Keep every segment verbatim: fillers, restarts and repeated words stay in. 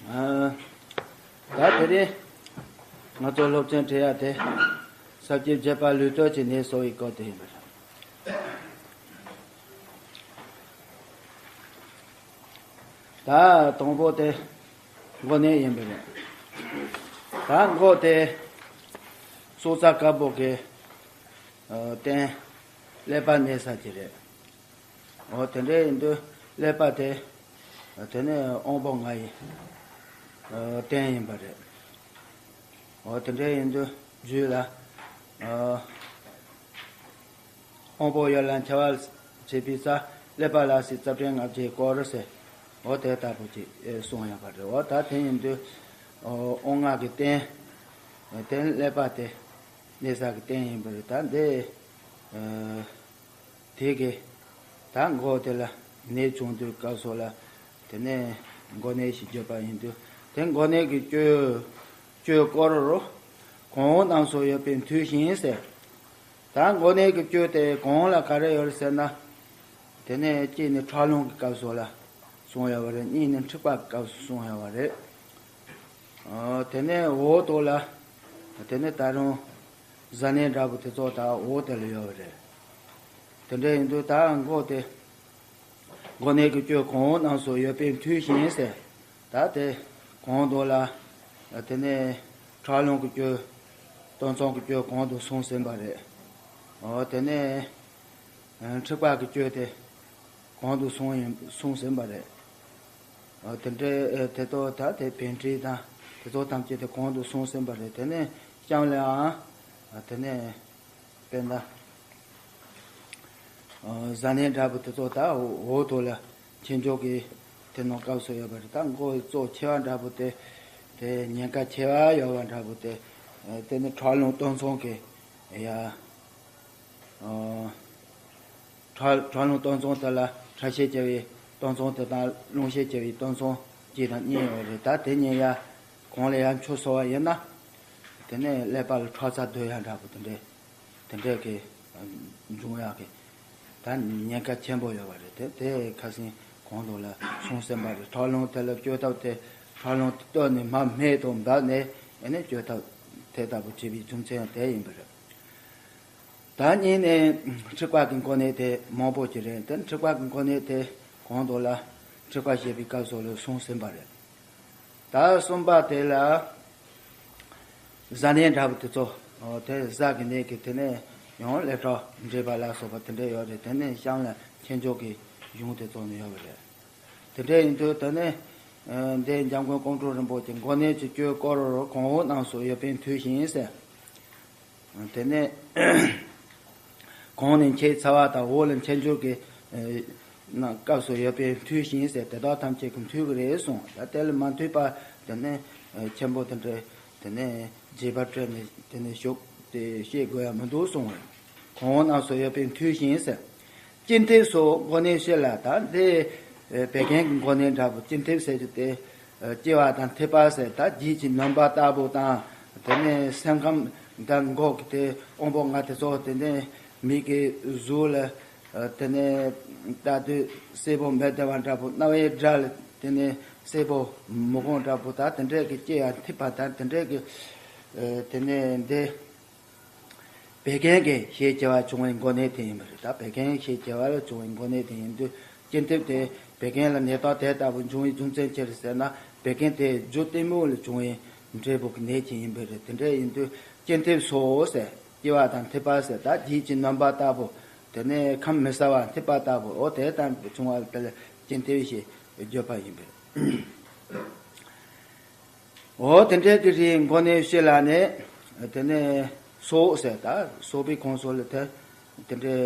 ཨ། ད་དེ་རིང་ང་ཚོ་སློབ་ཚན་ཁྲིད་ཡ་དེ་ས་བཅད་བརྒྱད་པ་ལུས་སྟོབས་ཀྱི་ནད་གསོ་བའི་སྐོར་དེ་ཡིན་པ་རེད། ད་དང་པོ་དེ་མགོ་ནད་ཡིན་པ་རེད། ད་མགོ་དེ་སྲོག་རྩ་དཀར་པོ་གི་ཨ་རྟེན་ཀླད་པ་གནས་ས་ཅིག་རེད། འོ་དེ་འདྲ་ཡིན་དུས་ཀླད་པ་དེ་དེ་ནས་དབང་པོ་ལྔ་ཡི་ཨ་རྟེན་ཡིན་པ་རེད། འོ་དེ་འདྲ་ཡིན་དུས་རྒྱུད་ལ་ཨ་དབང་པོ་ཡར་ལ་འཆར་བ་བྱེད་པའི་རྩ་ཀླད་པ་ལ་སྲིད་རྩ་ཕྲན་ལྔ་བརྒྱས་བསྐོར་ཟེར། འོ་དེ་ལྟ་བུ་ཅིག་ཨེ་གསུངས་ཡོད་པ་རེད། འོ་ད་དེ་ཡིན་དུས་ཨོ་དབང་ལྔ་གི་རྟེན་དེ་ཀླད་པ་དེ་གནས་ས་གི་རྟེན་ཡིན་པ་རེད། ད་འདི་ཨ་དེ་གི་ད་མགོ་དེ་ལ་ནད་བྱུང་དུས་སྐབས་སུ་ལ་དེ་ནས་མགོ་ནད་ཞེས་བརྗོད་པ་ཡིན་དུས་དེ་མགོ་ནད་ཀྱི་བཅོས་བཅོས་སྐོར་རོ། གོང་འོག་རྣམས་སུ་ཡོད་པའི་མཐུས་ཤིང་ཟེར། ད་མགོ་ནད་ཀྱི་བཅོས་དེ་གོང་ལ་ག་རེ་ཡོད་རེད་ཟེར་ན། དེ་ནས་གཅིག་ནི་ཁྲག་རླུང་གི་སྐབས་སུ་ལ་གསུངས་ཡོད་པ་རེད། གཉིས་ནི་མཁྲིས་པ་གི་སྐབས་སུ་གསུངས་ཡོད་པ་རེད། ཨ་དེ་ནས་འོག་ཏུ་ལ་དེ་ནས་ད་རུང་གཟའ་ནད་འདྲ་པོ་དེ་ཚོ་ད་འོག་དེ་ལ་ཡོད་པ་རེད། དེ་འདྲ་ཡིན་དུས་ད་མགོ་དེ་མགོ་ནད་ཀྱི་བཅོས་གོང་འོག་རྣམས་སུ་ཡོད་པའི་མཐུས་ཤིང་ཟེར། ད་དེ་གོང་དུ་ལ་དེ་ནས་ཁྲག་རླུང་གི་བཅོས་སྟོང་ཚང་གི་བཅོས་གོང་དུ་གསུངས་ཟིན་པ་རེད། འོ་དེ་ནས་མཁྲིས་པ་གི་བཅོས་དེ་གོང་དུ་གསུངས་ཡིན་གསུངས་ཟིན་པ་རེད། འོ་དེ་འདྲའི་དེ་ཚོ་ད་དེ་བད་མཁྲིས་དང་དེ་ཚོ་ཐམས་ཅད་དེ་གོང་དུ་གསུངས་ཟིན་པ་རེད། དེ་ནས་གཤམ་ལའང་དེ་ནས་དཔེར་ན། ཨ་གཟའ་ནད་འདྲ་པོ་དེ་ཚོ་ད་འོག་ཏུ་ལ་མཁྱེན་མཆོག་གི་དེ་ནང་སྐབས་སུ་ཡོད་པ་རེད། ད་མགོ་བཙོག་ཆེ་བ་འདྲ་པོ་དེ་དེ་ཉེན་ཁ་ཆེ་བ་ཡོད་པ་འདྲ་པོ་དེ་དེ་ནི་ཁྲག་རླུང་སྟོང་ཚང་གི་ཡ་ཨ་ཁྲག་ཁྲག་རླུང་སྟོང་ཚང་དེ་ལ་ཁྲག་ཤས་ཆེ་བའི་སྟོང་ཚང་དེ་དང་རླུང་ཤས་ཆེ་བའི་སྟོང་ཚང་གཅིག་དང་གཉིས་ཡོད་རེད། ད་དེ་གཉིས་ཡ་གོང་ལ་ཡར་འཕྱུར་སོང་བ་ཡིན་ན་དེ་ནས་ཀླད་པ་ལ་ཁྲག་རྩ་རྡོལ་ཡག་འདྲ་པོ་དེ་འདྲས། དེ་འདྲས་ཀྱི་འབྱུང་ཡག་གི་ད་ཉེན་ཁ་ཆེན་པོ་ཡོད་པ་རེད། དེ་དེ་ཁ་སང་གོང་དུ་ལ་གསུངས་ཟིན་པ་རེད། ཁྲག་རླུང་དེ་ལ་བཅོས་ཐབས་དེ་ཁྲག་རླུང་དེ་བཏོན་ནས་མར་སྨད་དུ་འབབ་ནས་ཨེ་ནས་བཅོས་ཐབས་དེ་ལྟ་བུ་བྱེད་པའི་རྒྱུ་མཚན་དེ་ཡིན་པ་རེད། ད་གཉིས་ནས་མཁྲིས་པ་གི་མགོ་ནད་དེ་མང་པོ་ཅིག་རེད། དེ་མཁྲིས་པ་གི་མགོ་ནད་དེ་གོང་དུ་ལ་མཁྲིས་པ་ཞེས་པའི་སྐབས་སུ་ལ་གསུངས་ཟིན་པ་རེད། ད་གསུམ་པ་དེ་ལ་གཟའ་ནད་འདྲ་པོ་དེ་ཚོ། འོ་དེ་གཟའ་གི་ནད་ཀྱི་དེ་ནས་ཡང་ཀླད་ཁྲག་འདྲེས་པ་ལ་སོགས་པ་དེ་འདྲ་ཡོད་རེད། དེ་ནས་གཤམ་ལ་མཁྱེན་མཆོག་གི་གཞུང་དེ་ཚོ་ནི་ཡོད་པ་རེད། དེ་འདྲ་ཡིན་དུས་དེ་ནས་ཨ་འདི་འཇམ་མགོན་ཀོང་སྤྲུལ་རིན་པོ་ཆེ་མགོ་ནད་ཀྱི་བཅོས་སྐོར་གོང་འོག་རྣམས་སུ་ཡོད་པའི་མཐུས་ཤིང་ཟེར། དེ་ནས་གོང་ནས་མཁྱེན་ཚར་བ་དང་འོག་ལ་མཁྱེན་མཆོག་གི་ཨ་ནང་སྐབས་སུ་ཡོད་པའི་མཐུས་ཤིང་ཟེར། དེ་དག་ཐམས་ཅད་ཀྱི་མཐུས་ཀྱི་རེད་གསུངས། ད་དེ་ལ་མ་མཐུས་པ་དེ་ནས་ཨ་ཆེན་པོ་དེ་འདྲ་དེ་ནས་རྗེས་པ་སྤྲད་ནས་དེ་ནས་ཤོག་དེ་བཤད་དགོས་ཡ་མི་འདུག་གསུངས་པས། གོང་འོག་རྣམས་སུ་ཡོད་པའི་མཐུས་ཤིང་ཟེར། དཀྱིལ་མཐེབ་སོགས་མགོ་ནད་སྤྱི་ལ། ད་འདི་ཨ་བད་ཀན་གྱི་མགོ་ནད་འདྲ་པོ་དཀྱིལ་མཐེབ་ཟེར་རྒྱུ་དེ་ཨ་སྐྱེ་བ་དང་ཐིགས་པ་ཟེར། ད་ལྗིད་ཀྱི་ནོན་པ་ལྟ་བུ་དང་། དེ་ནས་སེམས་ཁམས་དང་མགོ་གི་དེ་དབང་པོ་ལྔ་དེ་ཚོ་དེ་ནས་མིག་གི་གཟུགས་ལ་ཨ་དེ་ནས་ལྟ་དུས་གསལ་པོ་མི་བདེ་བ་འདྲ་པོ། རྣ་བའི་སྒྲ་ལ་དེ་ནས་གསལ་པོ་མི་གོ་འདྲ་པོ། ད་དེ་འདྲས་ཀྱི་སྐྱེ་ཡང་ཐིགས་པ་དང་དེ་འདྲས་ཀྱི་ཨ་དེ་ནས་འདི། བད་ཀན་གྱི་ཤས་ཆེ་བ་བྱུང་བའི་མགོ་ནད་དེ་ཡིན་པ་རེད། ད་བད་ཀན་ཤས་ཆེ་བ་ལ་བྱུང་བའི་མགོ་ནད་དེ་ཡིན་དུས་དཀྱིལ་མཐེབ་དེ་བད་ཀན་ལ་ནད་རྟགས་དེ་ལྟ་བུ་འབྱུང་བའི་རྒྱུ་མཚན་ཅི་རེད་ཟེར་ན། བད་ཀན་དེ་རྒྱུ་གཏི་མུག་ལ་བྱུང་བའི་འབྲས་བུ་གི་ནད་ཅིག་ཡིན་པ་རེད། དེ་འདྲ་ཡིན་དུས་དཀྱིལ་མཐེབ་སོགས་ཟེར། སྐྱེ་བ་དང་ཐིགས་པ་ཟེར། ད་ལྗིད་ཀྱི་ནོན་པ་ལྟ་བུ། དེ་ནས་ཁམས་མི་གསལ་བ་ཐིགས་པ་ལྟ་བུ། འོ་དེ་ལྟ་བུ་བྱུང་བ་དེ་ལ་དཀྱིལ་མཐེབ་ཞེས་བརྗོད་པ་ཡིན་པ་རེད། འོ་དེ་འདྲའི་གི་རིགས་མགོ་ནད་སྤྱི་ལ་ནི་དེ་ནས་སོགས་ཟེར། ད་སོགས་པའི་ཁོངས་སུ་ལ་དེ་དེ་འདྲའི་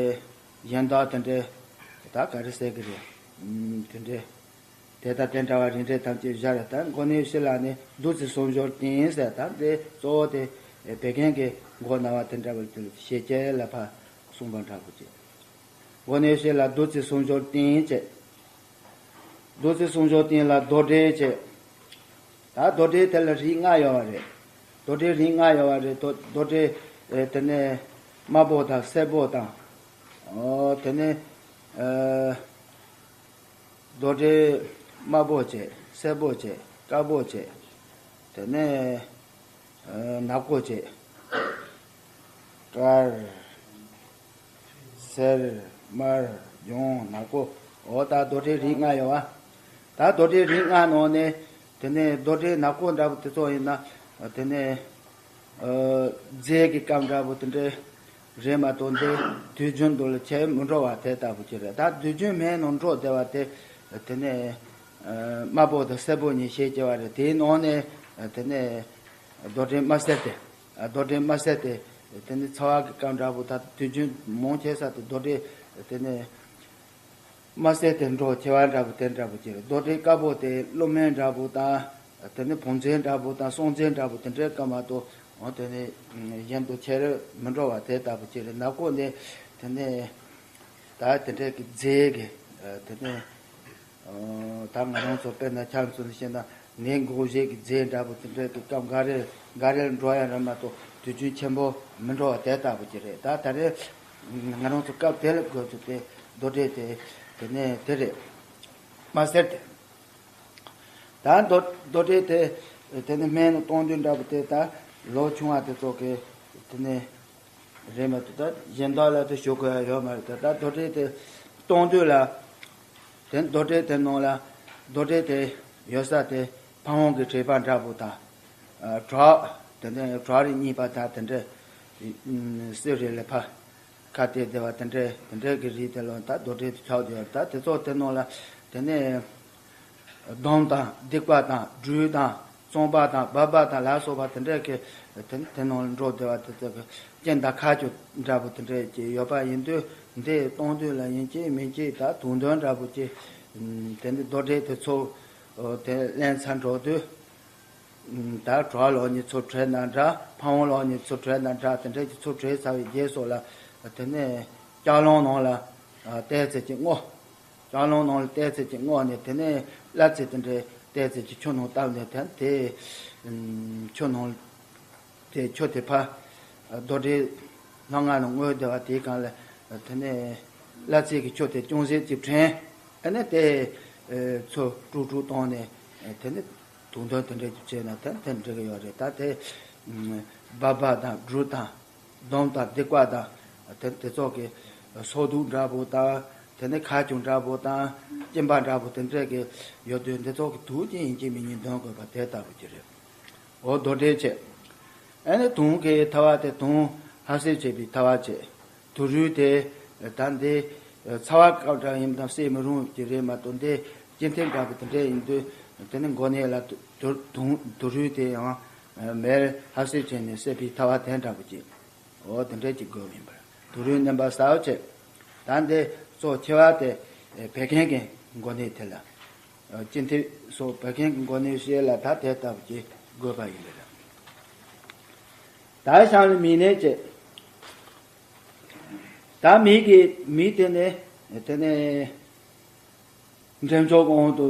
གཞན་དག་དེ་འདྲའི་ད་ག་རེ་ཟེར་གི་རེད། ཨུམ་དེ་འདྲའི་དེ་དང་དེ་འདྲ་བ་རིགས་འདྲའི་ཐམས་ཅད་བཞག་རེད། ད་མགོ་ནད་སྤྱི་ལ་ནི་བདུད་རྩི་ཟུང་འཇུག་ཏིང་ཟེར། ད་འདི་གཙོ་བོ་དེ་བད་ཀན་གྱི་མགོ་ན་བ་དེ་འདྲ་བ་དེ་ཞེས་བྱ་ལ་ཕར་གསུངས་པ་འདྲ་པོ་ཅིག་མགོ་ནད་སྤྱི་ལ་བདུད་རྩི་ཟུང་འཇུག་ཏིང་བྱས། བདུད་རྩི་ཟུང་འཇུག་ཏིང་ལ་རྡོར་དྲིལ་བྱས། ད་རྡོར་དྲིལ་དེ་ལ་རིགས་ལྔ་ཡོད་པ་རེད། རྡོར་དྲིལ་རིགས་ལྔ་ཡོད་པ་རེད། རྡོ་རྡོར་དྲིལ་ཨེ་དེ་ནས་དམར་པོ་དང་སེར་པོ་དང་། ཨོ་དེ་ནས་ཨེ་རྡོར་དྲིལ་དམར་པོ་བྱས། སེར་པོ་བྱས། དཀར་པོ་བྱས། དེ་ནས་ཨ་ནག་པོ་བྱས། དཀར། སེར། དམར། ལྗང་། ནག་པོ། འོ་ད་རྡོར་དྲིལ་རིགས་ལྔ་ཡོད་བ། ད་རྡོར་དྲིལ་རིགས་ལྔ་ནང་ནས་དེ་ནས་རྡོར་དྲིལ་ནག་པོ་འདྲ་པོ་དེ་ཚོ་ཡིན་ན། དེ་ནས་ཨ་རྫས་ཀྱི་སྐབས་འདྲ་པོ་དེ་འདྲའི་རེད་མ་གཏོགས། འདི་དུས་རྒྱུན་དུ་ལ་ཁྱད་མི་འགྲོ་བ་དེ་ལྟ་བུ་ཅིག་རེད། ད་དུས་རྒྱུན་སྨན་ནང་འགྲོ་བསྡད་པ་དེ། དེ་ནས་ཨ་དམར་པོ་དང་སེར་པོ་གཉིས་ཤེས་ཀྱི་བ་རེད། དེའི་ནང་ནས་དེ་ནས་རྡོར་དྲིལ་དམར་སེར་དེ། རྡོར་དྲིལ་དམར་སེར་དེ། དེ་ནས་ཚ་བ་གི་སྐབས་འདྲ་པོ། ད་དུས་རྒྱུན་མང་ཆེ་ས་དེ་རྡོར་དྲིལ། དེ་ནས་དམར་སེར་དེ་འགྲོ་ཆེ་བ་འདྲ་པོ་དེ་འདྲ་པོ་ཅིག་རེད། རྡོར་དྲིལ་དཀར་པོ་དེ་ཀླུ་སྨན་འདྲ་པོ་དང་། དེ་ནས་བུམ་འཛིན་འདྲ་པོ་དང་། གསང་འཛིན་འདྲ་པོ་དེ་འདྲའི་སྐབས་མ་གཏོགས། འོ་དེ་ནས་གཞན་དུ་ཁྱད་མི་འགྲོ་བ་དེ་ལྟ་བུ་ཅིག་རེད། ནག་པོ་ནི་དེ་ནས་ད་དེ་འདྲའི་གི་རྫས་ཀྱི། དེ་ནས་ད་ང་རང་ཚོ་དཔེར་ན་ཆ་མཚོན་བཤད་ན། ནད་འགོག་བྱེད་ཀྱི་རྫས་འདྲ་པོ་དེ་འདྲ་གི་སྐབས་འགའ་རེ་འགའ་རེར་འགྲོ་ཡ་རེད་མ་གཏོགས། དུས་རྒྱུན་ཆེན་པོ་མི་འགྲོ་བ་དེ་ལྟ་བུ་ཅིག་རེད། ད་ད་རེས་ང་རང་ཚོ་སྐབས་དེ་ལ་དགོས་ཚུལ་དེ་རྡོར་དྲིལ་དེ་དེ་ནས་དེ་རེད། དམར་སེར་དེ། ད་རྡོར་རྡོར་དྲིལ་དེ་དེ་ནས་སྨན་གཏོང་དུས་འདྲ་པོ་དེ། ད་ལོ་ཆུང་བ་དེ་ཚོ་གི་དེ་ནས་རེད་མ་གཏོགས། ད་གཞན་དག་ལ་དེ་ཞུ་དགོས་ཡ་ཡོད་མ་རེད། ད་ད་རྡོར་དྲིལ་དེ་གཏོང་དུས་ལ། དེ་རྡོར་དྲིལ་དེ་ནང་ལ་རྡོར་དྲིལ་དེ་ཡོད་ས་དེ་ཕ་བོང་གི་བྲེ་བ་འདྲ་པོ་དང་། ཨ་བྲག་དེ་འདྲ་བྲག་རི་གཉིས་པ་དང་། དེ་འདྲ་སེ་རི་ལ་ཕ་ཁ་གཏད་བསྡད་པ་དེ་འདྲ་དེ་འདྲ་གི་རིགས་དེ་ལ། ད་རྡོར་དྲིལ་དུ་ཆགས་བསྡད་པ། ད་དེ་ཚོ་དེ་ནང་ལ་དེ་ནས་སྡོམ་དང་སྡིག་པ་དང་སྦྲུལ་དང་རྩོམ་པ་དང་སྦལ་པ་དང་ལ་སོགས་པ་དེ་འདྲ་གི་དེ་དེ་ནང་ལ་འགྲོ་བསྡད་པ་དེ་ཚོ་གི་རྐྱེན་དང་ཁ་སྐྱོ་འདྲ་པོ་དེ་འདྲ་ཅིག་ཡོད་པ་ཡིན་དུས། འདི་གཏོང་དུས་ལ་ཡིན་གཅིག་མིན་གཅིག་ད་དུང་འདོན་འདྲ་པོ་ཅིག་དེ་འདི་རྡོར་དྲིལ་དེ་ཚོ་དེ་ལེན་ཚར་འགྲོ་དུས། ད་བྲག་ལོགས་ནས་ཚུར་བྲོས་ན་འདྲ། ཕ་བོང་ལོགས་ནས་ཚུར་བྲོས་ན་འདྲ། དེ་འདྲ་གི་ཚུར་བྲོས་ཚར་བའི་རྗེས་སུ་ལ། དེ་ནས་ལྕགས་སླང་ནང་ལ་ཏོག་ཙམ་ཅིག་བརྔོ། ལྕགས་སླང་ནང་ལ་ཏོག་ཙམ་ཅིག་བརྔོས་ནས། དེ་ནས་སླ་ཚིགས་དེ་འདྲའི་ཏོག་ཙམ་ཅིག་ཆུ་ནང་བཏབ་ནས། དེ་དེ་ཆུ་ནང་དེ་ཆུ་དེ་ཕར་རྡོར་དྲིལ་སྣ་ལྔ་ནང་བརྔོས་བསྡད་པ་དེའི་སྒང་ལ། དེ་ནས་སླ་ཚིགས་ཀྱི་ཆུ་དེ་ཅུང་ཟད་ཅིག་བྲན། ཨ་ནི་དེ་ཚུར་དཀྲུག་དཀྲུག་བཏང་ནས། དེ་ནས་དུང་འདོན་དེ་འདྲ་ཅིག་བྱས་ན་དེ་དེ་འགྲིག་གི་ཡོད་རེད། ད་དེ་སྦལ་པ་དང་སྦྲུལ་དང་སྡོམ་དང་སྡིག་པ་དང་། དེ་དེ་ཚོ་གི་སོ་དུག་འདྲ་པོ་དང་། དེ་ནས་ཁ་སྐྱོ་འདྲ་པོ་དང་། གཅིན་པ་འདྲ་པོ་དེ་འདྲ་གི་ཡོད་དུས། འདི་ཚོ་གི་དུག་ཅིག་ཡིན་གཅིག་མིན་གཅིག་འདོན་དགོས་པ་དེ་ལྟ་བུ་ཅིག་རེད། འོ་རྡོར་དྲིལ་བྱས། ཨ་ནི་དུང་གི་ཐལ་བ་དེ། དུང་ལྷ་སྲས་བྱས་པའི་ཐལ་བ་བྱས། དུག་རུལ་དེ་ད་འདི་ཚ་བ་སྐབས་འདྲ་ཡིན་དང་བསྲེས་མི་རུང་གི་རེད་མ་གཏོགས། འདི་སྐྱེ་ཐེམ་འདྲ་པོ་དེ་འདྲ་ཡིན་དུས། དེ་ནི་མགོ་ནས་ལ་དུ་དུང་དུག་རུལ་དེ་ཡང་མེར་ལྷ་སྲས་བྱས་ནས་བསྲེས་པའི་ཐལ་བ་དེ་འདྲ་པོ་ཅིག་འོ་དེ་འདྲ་ཅིག་དགོས་ཡིན་པར། དུག་རུལ་བསྣན་པ་གསལ་བོ་བྱས། ད་འདི་གཙོ་ཆེ་བ་དེ་བད་ཀན་གྱི་མགོ་ནད་དེ་ལ། སྐྱེ་ཐེམ་སོགས་བད་ཀན་གྱི་མགོ་ནད་བཤད་ལ་ད་དེ་ལྟ་བུ་ཅིག་དགོས་པ་ཡིན་པ་རེད། ད་གཤམ་ལ་མིག་ནད་བྱས། ད་མིག་གི་མིག་དེ་ནི་དེ་ནི་འགྲེམས་འཇོག་དབང་དུ་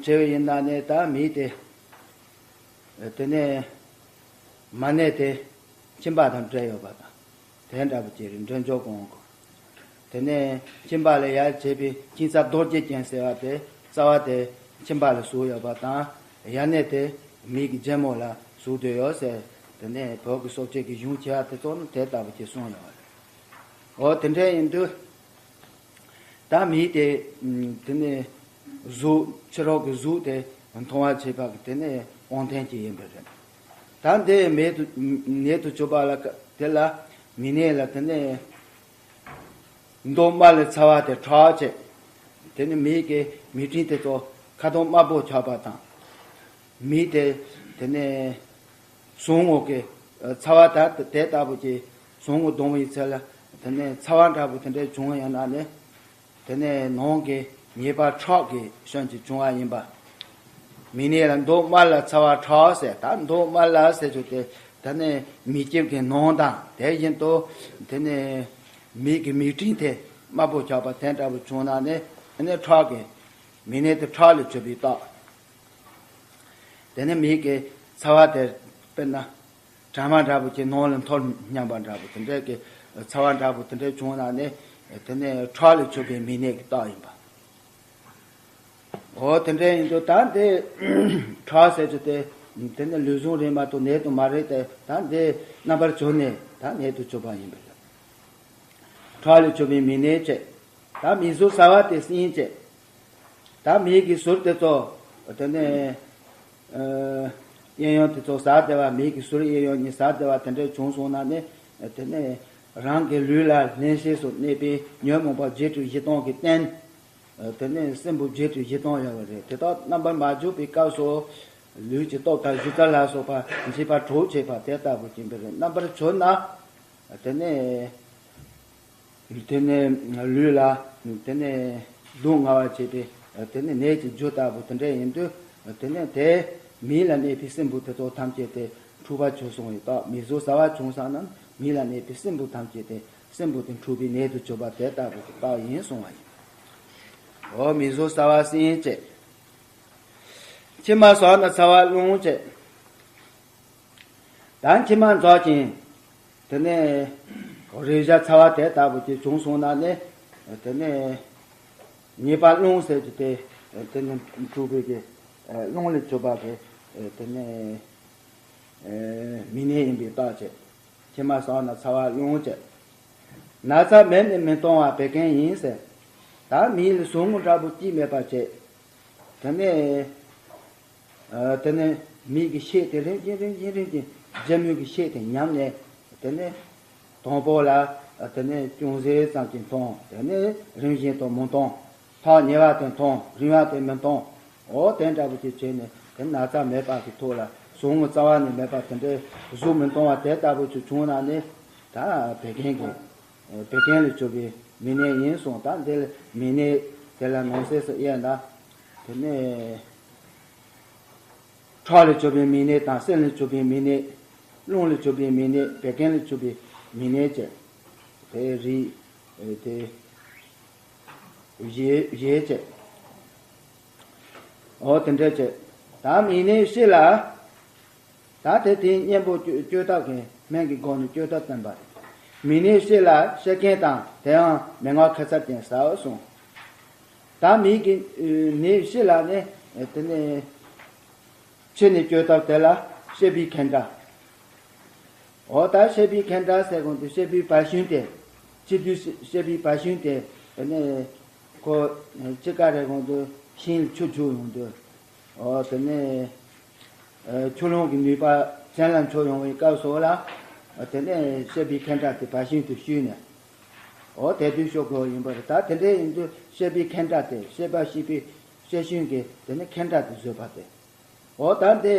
བྱས་པ་ཡིན་ན་ནི། ད་མིག་དེ་དེ་ནི་མ་ནད་དེ་མཆིན་པ་དང་འབྲེལ་ཡོད་པ་དང་། དེ་འདྲ་པོ་ཅིག་རེད། འགྲེམས་འཇོག་དབང་གོ། དེ་ནས་མཆིན་པ་ལ་ཡ་བྱེད་པའི་མཆིན་ཚ་རྡོ་རྗེ་ཅན་ཟེར་བ་དེ། རྩ་བ་དེ་མཆིན་པ་ལ་ཟུག་ཡོད་པ་དང་། ཡ་ནད་དེ་མིག་གི་རྒྱལ་མོ་ལ་ཟུག་བསྡད་ཡོད་ཟེར། དེ་ནས་བོད་ཀྱི་སྲོག་བཅད་ཀྱི་གཞུང་ཆེ་བ་དེ་ཚོ་ནི་དེ་ལྟ་བུ་ཅིག་གསུངས་ཡོད་པ་རེད། འོ་དེ་འདྲ་ཡིན་དུས། ད་མིག་དེ་དེ་ནས་གཟུགས་ཕྱི་རོལ་གྱི་གཟུགས་དེ་མཐོང་བ་བྱེད་པ་གི་དེ་ནས་དབང་ཐང་ཅིག་ཡིན་པ་རེད། ད་འདི་མེད་དུ་ནད་དུ་གྱུར་པ་ལ་དེ་ལ་མིག་ནད་ལ་དེ་ནས་མདོག་དམར་ལ་ཚ་བ་དེ་ཁྲག་བྱས། དེ་ནི་མིག་གི་མིག་སྤྲིན་དེ་ཚོ་ཁ་དོག་དམར་པོ་ཆགས་པ་དང་། མིག་དེ་དེ་ནས་ཟུག་རྔུ་གི་ཚ་བ་ད་དེ་ལྟ་བུ་ཅིག་ཟུག་རྔུ་གདོང་བའི་ཚེ་ལ་དེ་ནས་ཚ་བ་འདྲ་པོ་དེ་འདྲ་བྱུང་ཡོད་ན་ནི། དེ་ནས་ནང་གི་ཉེས་པ་ཁྲག་གི་སྐྱོན་གྱིས་བྱུང་བ་ཡིན་པ། མིག་ནད་ལ་མདོག་དམར་ལ་ཚ་བ་ཁྲག་ཟེར། ད་མདོག་དམར་ལ་ཟེར་རྒྱུ་དེ་དེ་ནས་མིག་ལྕིབས་ཀྱི་ནང་དང་། དེ་བཞིན་དུ་དེ་ནས་མིག་གི་མིག་སྤྲིན་དེ་དམར་པོ་ཆགས་པ་དེ་འདྲ་པོ་བྱུང་ན་ནི། དེ་ནས་ཁྲག་གི་མིག་ནད་དེ་ཁྲག་ལས་བྱུང་བའི་རྟགས། དེ་ནས་མིག་གི་ཚ་བ་དེ་དཔེར་ན་གྲང་མ་འདྲ་པོ་ཅིག་ནང་ལ་འཐོར་སྙམ་པ་འདྲ་པོ་དེ་འདྲའི་གི་ཚ་བ་འདྲ་པོ་དེ་འདྲའི་བྱུང་ན་ནི། དེ་ནས་ཁྲག་ལས་བྱུང་བའི་མིག་ནད་ཀྱི་རྟགས་ཡིན་པ། འོ་དེ་འདྲ་ཡིན་དུས་ད་འདི་ཁྲག་ཟེར་རྒྱུ་དེ་དེ་ནི་ལུས་ཟུངས་རེད་མ་གཏོགས་ནད་དུ་མ་རེད་དེ། ད་འདི་རྣམ་པར་གྱུར་ནས་ད་ནད་དུ་གྱུར་པ་ཡིན་པ་རེད། ཁྲག་ལས་གྱུར་པའི་མིག་ནད་བྱས། ད་མིག་ཟུར་གསར་བ་དེ་སྲིན་བྱས། ད་མིག་གི་ཟུར་དེ་ཚོ་དེ་ནས་ཨ་གཡས་གཡོན་དེ་ཚོ་ཟག་བསྡད་པ། མིག་གི་ཟུར་གཡས་གཡོན་གཉིས་ཟག་བསྡད་པ་དེ་འདྲ་བྱུང་སོང་ན་ནི། དེ་ནས་རང་གི་ལུས་ལ་བརླན་གཤེར་སུ་གནས་པའི་ཉོན་མོངས་པ་བརྒྱད་ཁྲི་བཞི་སྟོང་གི་རྟེན། དེ་ནས་སྲིན་བུ་བརྒྱད་ཁྲི་བཞི་སྟོང་ཡོད་པ་རེད། དེ་དག་རྣམ་པར་མ་གྱུར་པའི་སྐབས་སུ་ལུས་ཀྱི་སྟོབས་དང་གཞུ་རྩལ་ལ་སོགས་པ་མཆེད་པ་དྲུག་བྱས་པ་དེ་ལྟ་བུ་ཡིན་པ་རེད། རྣམ་པར་གྱུར་ན་དེ་ནས། དེ་ནས་ལུས་ལ་དེ་ནས་སྡུག་བསྔལ་བ་བྱེད་པའི་དེ་ནས་ནད་ཀྱི་རྒྱུ་ལྟ་བུ་དེ་འདྲ་ཡིན་དུས། དེ་ནས་དེ་མིག་ལ་གནས་པའི་སྲིན་བུ་དེ་ཚོ་ཐམས་ཅད་དེ་འཁྲུགས་པ་བྱུང་སོང་བའི་རྟགས། མིག་ཟུར་གསར་བ་བྱུང་ཙ་ན་མིག་ལ་གནས་པའི་སྲིན་བུ་ཐམས་ཅད་དེ་སྲིན་བུ་དེ་འཁྲུགས་པའི་ནད་དུ་གྱུར་པ་དེ་ལྟ་བུ་གི་རྟགས་ཡིན་གསུངས་པ་ཡིན། འོ་མིག་ཟུར་གསར་བ་སྲིན་བྱས། མཆི་མ་ཟག་ན་ཚ་བ་རླུང་བྱས། ད་མཆི་མ་འཛག་ཅིང་། དེ་ནས་རེག་བྱ་ཚ་བ་དེ་ལྟ་བུ་ཅིག་བྱུང་སོང་ན་ནི། དེ་ནས་ཉེས་པ་རླུང་ཟེར་གྱི་དེ་དེ་ནི་འཁྲུགས་པའི་གི་རླུང་ལས་གྱུར་པ་གི་དེ་ནས་མིག་ནད་ཡིན་པའི་རྟགས་བྱས། མཆི་མ་ཟག་ན་ཚ་བ་རླུང་བྱས། ན་ཚ་མེད་ནས་མི་གཏོང་བ་བད་ཀན་ཡིན་ཟེར། ད་མིག་ལ་ཟུག་རྔུ་འདྲ་པོ་ཅིག་མེད་པ་བྱས། དེ་ནས། ཨ་དེ་ནས་མིག་གི་ཤེད་དེ་རིམ་བཞིན་རིམ་བཞིན་རིམ་བཞིན་རྒྱ་མོ་གི་ཤེད་དེ་ཉམས་ནས། དེ་ནས་དང་པོ་ལ་དེ་ནས་ཅུང་ཟད་ཙམ་གྱིས་མཐོང་། དེ་ནས་རིམ་བཞིན་དུ་མི་མཐོང་། ཐག་ཉེ་བ་དེ་མཐོང་། རིང་བ་དེ་མི་མཐོང་། འོ་དེ་འདྲ་པོ་ཅིག་བྱས་ནས་དེ་ན་ཚ་མེད་པ་གི་ཐོག་ལ་ཟུག་རྔུ་རྩ་བ་ནས་མེད་པ་དེ་འདྲའི་གཟུགས་མི་མཐོང་བ་དེ་ལྟ་བུ་ཅིག་བྱུང་ན་ནི། ད་བད་ཀན་གྱི་བད་ཀན་ལས་གྱུར་པའི་མིག་ནད་ཡིན་གསུངས། ད་འདི་ལ་མིག་ནད་དེ་ལ་ནང་གསེས་སུ་དབྱེ་ན། དེ་ནས་ཁྲག་ལས་གྱུར་པའི་མིག་ནད་དང་། སྲིན་ལས་གྱུར་པའི་མིག་ནད། རླུང་ལས་གྱུར་པའི་མིག་ནད། བད་ཀན་ལས་གྱུར་པའི་མིག་ནད་བཅས་དེ་རིགས་དེ་བཞི་བཞི་བཅས། འོ་དེ་འདྲ་བཅས། ད་མིག་ནད་ཕྱི་ལ། ད་དེ་དེའི་གཉེན་པོ་བཅོས་བཅོས་ཐབས་ཀྱི་སྨན་གྱི་སྒོ་ནས་བཅོས་ཐབས་བསྟན་པ་རེད། མིག་ནད་ཕྱི་ལ་ཤེར་མཁན་དང་། དེའང་མན་ངག་ཁ་ཚར་ཅན་ཟའོ་གསུངས། ད་མིག་གི་ནད་ཕྱི་ལ་ནི་དེ་ནི་ཕྱི་ནས་བཅོས་ཐབས་དེ་ལ་ཤེར་བའི་ཁེན་ཏྲ། འོ་ད་ཤེར་བའི་ཁེན་ཏྲ་ཟེར་གོང་དུ་ཤེར་བའི་བར་ཤིང་དེ། ཕྱི་དུས་ཤེར་བའི་བར་ཤིང་དེ་དེ་ནི་ཁོ་ཕྱི་ཀ་རེ་གོང་དུ་ཤིང་ལ་ཆུ་རྒྱུག་ཡོང་དུས། འོ་དེ་ནས་ཆུ་ཀླུང་གི་ནུས་པ་བཙན་ལ་འཕྱོ་ཡོང་བའི་སྐབས་སུ་ལ། དེ་ནས་ཤེར་བའི་ཁེན་ཏྲ་དེ་བར་ཤིང་དུ་བཤུས་ནས། འོ་དེ་དུས་ཤོག་གོ་ཡིན་པར། ད་དེ་འདྲ་ཡིན་དུས་ཤེར་བའི་ཁེན་ཏྲ་དེ་ཤེས་པ་ཤེས་པའི་ཤེར་ཤིང་གི་དེ་ནས་ཁེན་ཏྲ་དེ་བཟོས་པ་དེ། འོ་ད་འདི་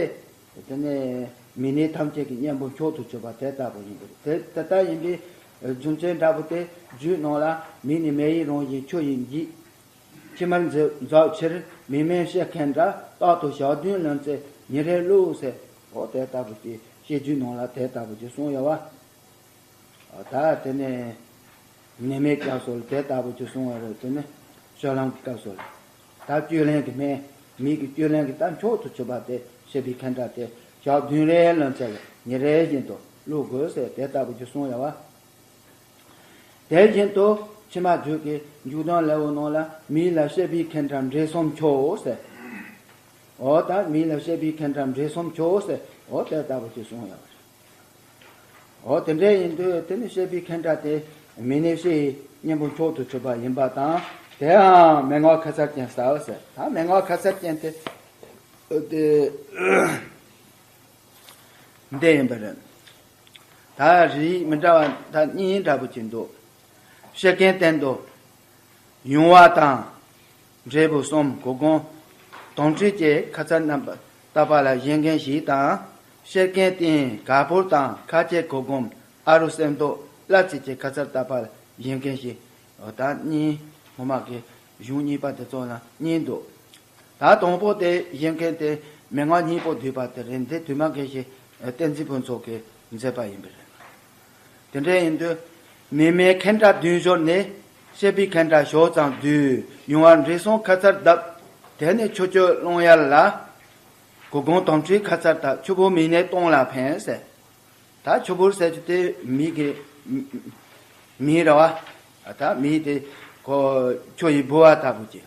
དེ་ནས་མིག་ནད་ཐམས་ཅད་ཀྱི་གཉེན་པོ་མཆོག་ཏུ་གྱུར་པ་དེ་ལྟ་བུ་ཡིན་པར། དེ་དེ་ལྟ་ཡིན་པའི་རྒྱུ་མཚན་འདྲ་པོ་དེ་རྒྱུད་ནང་ལ། མིག་ནི་མེ་ཡི་རང་བཞིན་ཆུ་ཡིས་འཇིག་མཆི་མར་འཛག་ཕྱིར་མིག་སྨན་ཤེར་ཁེན་ཏྲ། རྟག་ཏུ་ཞག་བདུན་ལོན་ཚེ་ཉིན་རེ་བླུགས་ཟེར། འོ་དེ་ལྟ་བུ་ཅིག་བཤད་རྒྱུད་ནང་ལ་དེ་ལྟ་བུ་ཅིག་གསུངས་ཡོད་པ། ད་དེ་ནས་ནད་མེད་སྐབས་སུ་ལ་དེ་ལྟ་བུ་ཅིག་གསུངས་པ་རེད། དེ་ནས་སྤྱོད་ལམ་གྱི་སྐབས་སུ་ལ། ད་སྤྱོད་ལམ་གྱི་སྨན། མིག་གི་སྤྱོད་ལམ་གྱི་ད་མཆོག་ཏུ་གྱུར་པ་དེ་ཤེར་བའི་ཁེན་ཏྲ་དེ་ཞག་བདུན་རེ་ལོན་ཚེ་ལ་ཉིན་རེ་བཞིན་དུ་བླུག་དགོས་ཟེར་དེ་ལྟ་བུ་ཅིག་གསུངས་ཡོད་པ། དེ་བཞིན་དུ་ཕྱི་མ་རྒྱུད་ཀྱི་མཇུག་དོན་ལེའུ་ནང་ལ་མིག་ལ་ཤེར་བའི་ཁེན་ཏྲ་འབྲས་གསུམ་མཆོག་ཟེར། འོ་ད་མིག་ལ་ཤེར་བའི་ཁེན་ཏྲ་འབྲས་གསུམ་མཆོག་ཟེར། འོ་དེ་ལྟ་བུ་ཅིག་གསུངས་ཡོད་པ་རེད། འོ་དེ་འདྲ་ཡིན་དུས་དེ་ནི་ཤེར་བའི་ཁེན་ཏྲ་དེ་མིག་ནད་ཕྱི་ཡི་གཉེན་པོ་མཆོག་ཏུ་གྱུར་པ་ཡིན་པ་དང་། དེའང་མན་ངག་ཁ་ཚར་ཅན་ཟའོ་ཟེར། ད་མན་ངག་ཁ་ཚར་ཅན་དེ་དེ་འདི་ཡིན་པ་རེད། ད་རིགས་མི་འདྲ་བ་ད་གཉིས་འདྲ་པོ་ཅིག་འདུག་ཤེར་མཁན་སྟེང་དུ་ཡུང་བ་དང་། འབྲས་བུ་གསུམ། གོ་སྒོམ་དོམ་ཁྲིད་ཀྱི་ཁ་ཚར་རྣམ་པར་བཏབ་པ་ལ་བཞེངས་མཁན་ཞིག་དང་། ཤེར་མཁན་སྟེང་ག་པུར་དང་ཁ་ཆེ་གོ་སྒོམ་ཨ་རུ་གསེར་མདོག་གླ་རྩི་ཀྱི་ཁ་ཚར་བཏབ་པ་ལ་བཞེངས་མཁན་ཞིག་འོ་ད་གཉིས། ངོ་མ་གི་གཞུང་གཉིས་པ་དེ་ཚོ་ལ་གཉིས་འདུག་ད་དང་པོ་དེ་བཞེངས་མཁན་དེ་མན་ངག་སྙིང་པོ་བསྡུས་པ་དེ་རེད། འདི་དུ་མ་དགེ་བཤེས་བསྟན་འཛིན་ཕུན་ཚོགས་ཀྱིས་མཛད་པ་ཡིན་པ་རེད། དེ་འདྲ་ཡིན་དུས་མིག་སྨན་ཁེན་ཏྲ་བདུན་སྦྱོར་ནི། ཤེར་བའི་ཁེན་ཏྲ་ཞོ་ཙམ་བསྡུས། ཡུང་བ་འབྲས་གསུམ་ཁ་ཚར་བཏབ། དེ་ནས་ཆུ་སྐྱོར་རླུང་ཡལ་ལ། གོ་སྒོམ་དོམ་ཁྲིད་ཁ་ཚར་བཏབ། ཆུ་བུར་མིག་ནད་སྟོངས་ལ་ཕན་ཟེར། ད་ཆུ་བུར་ཟེར་རྒྱུ་དེ་མིག་གི་མིག་ར་བ། ད་མིག་དེ་ཁོ་ཆུ་ཡིས་བུ་བ་ལྟ་བུ་ཅིག་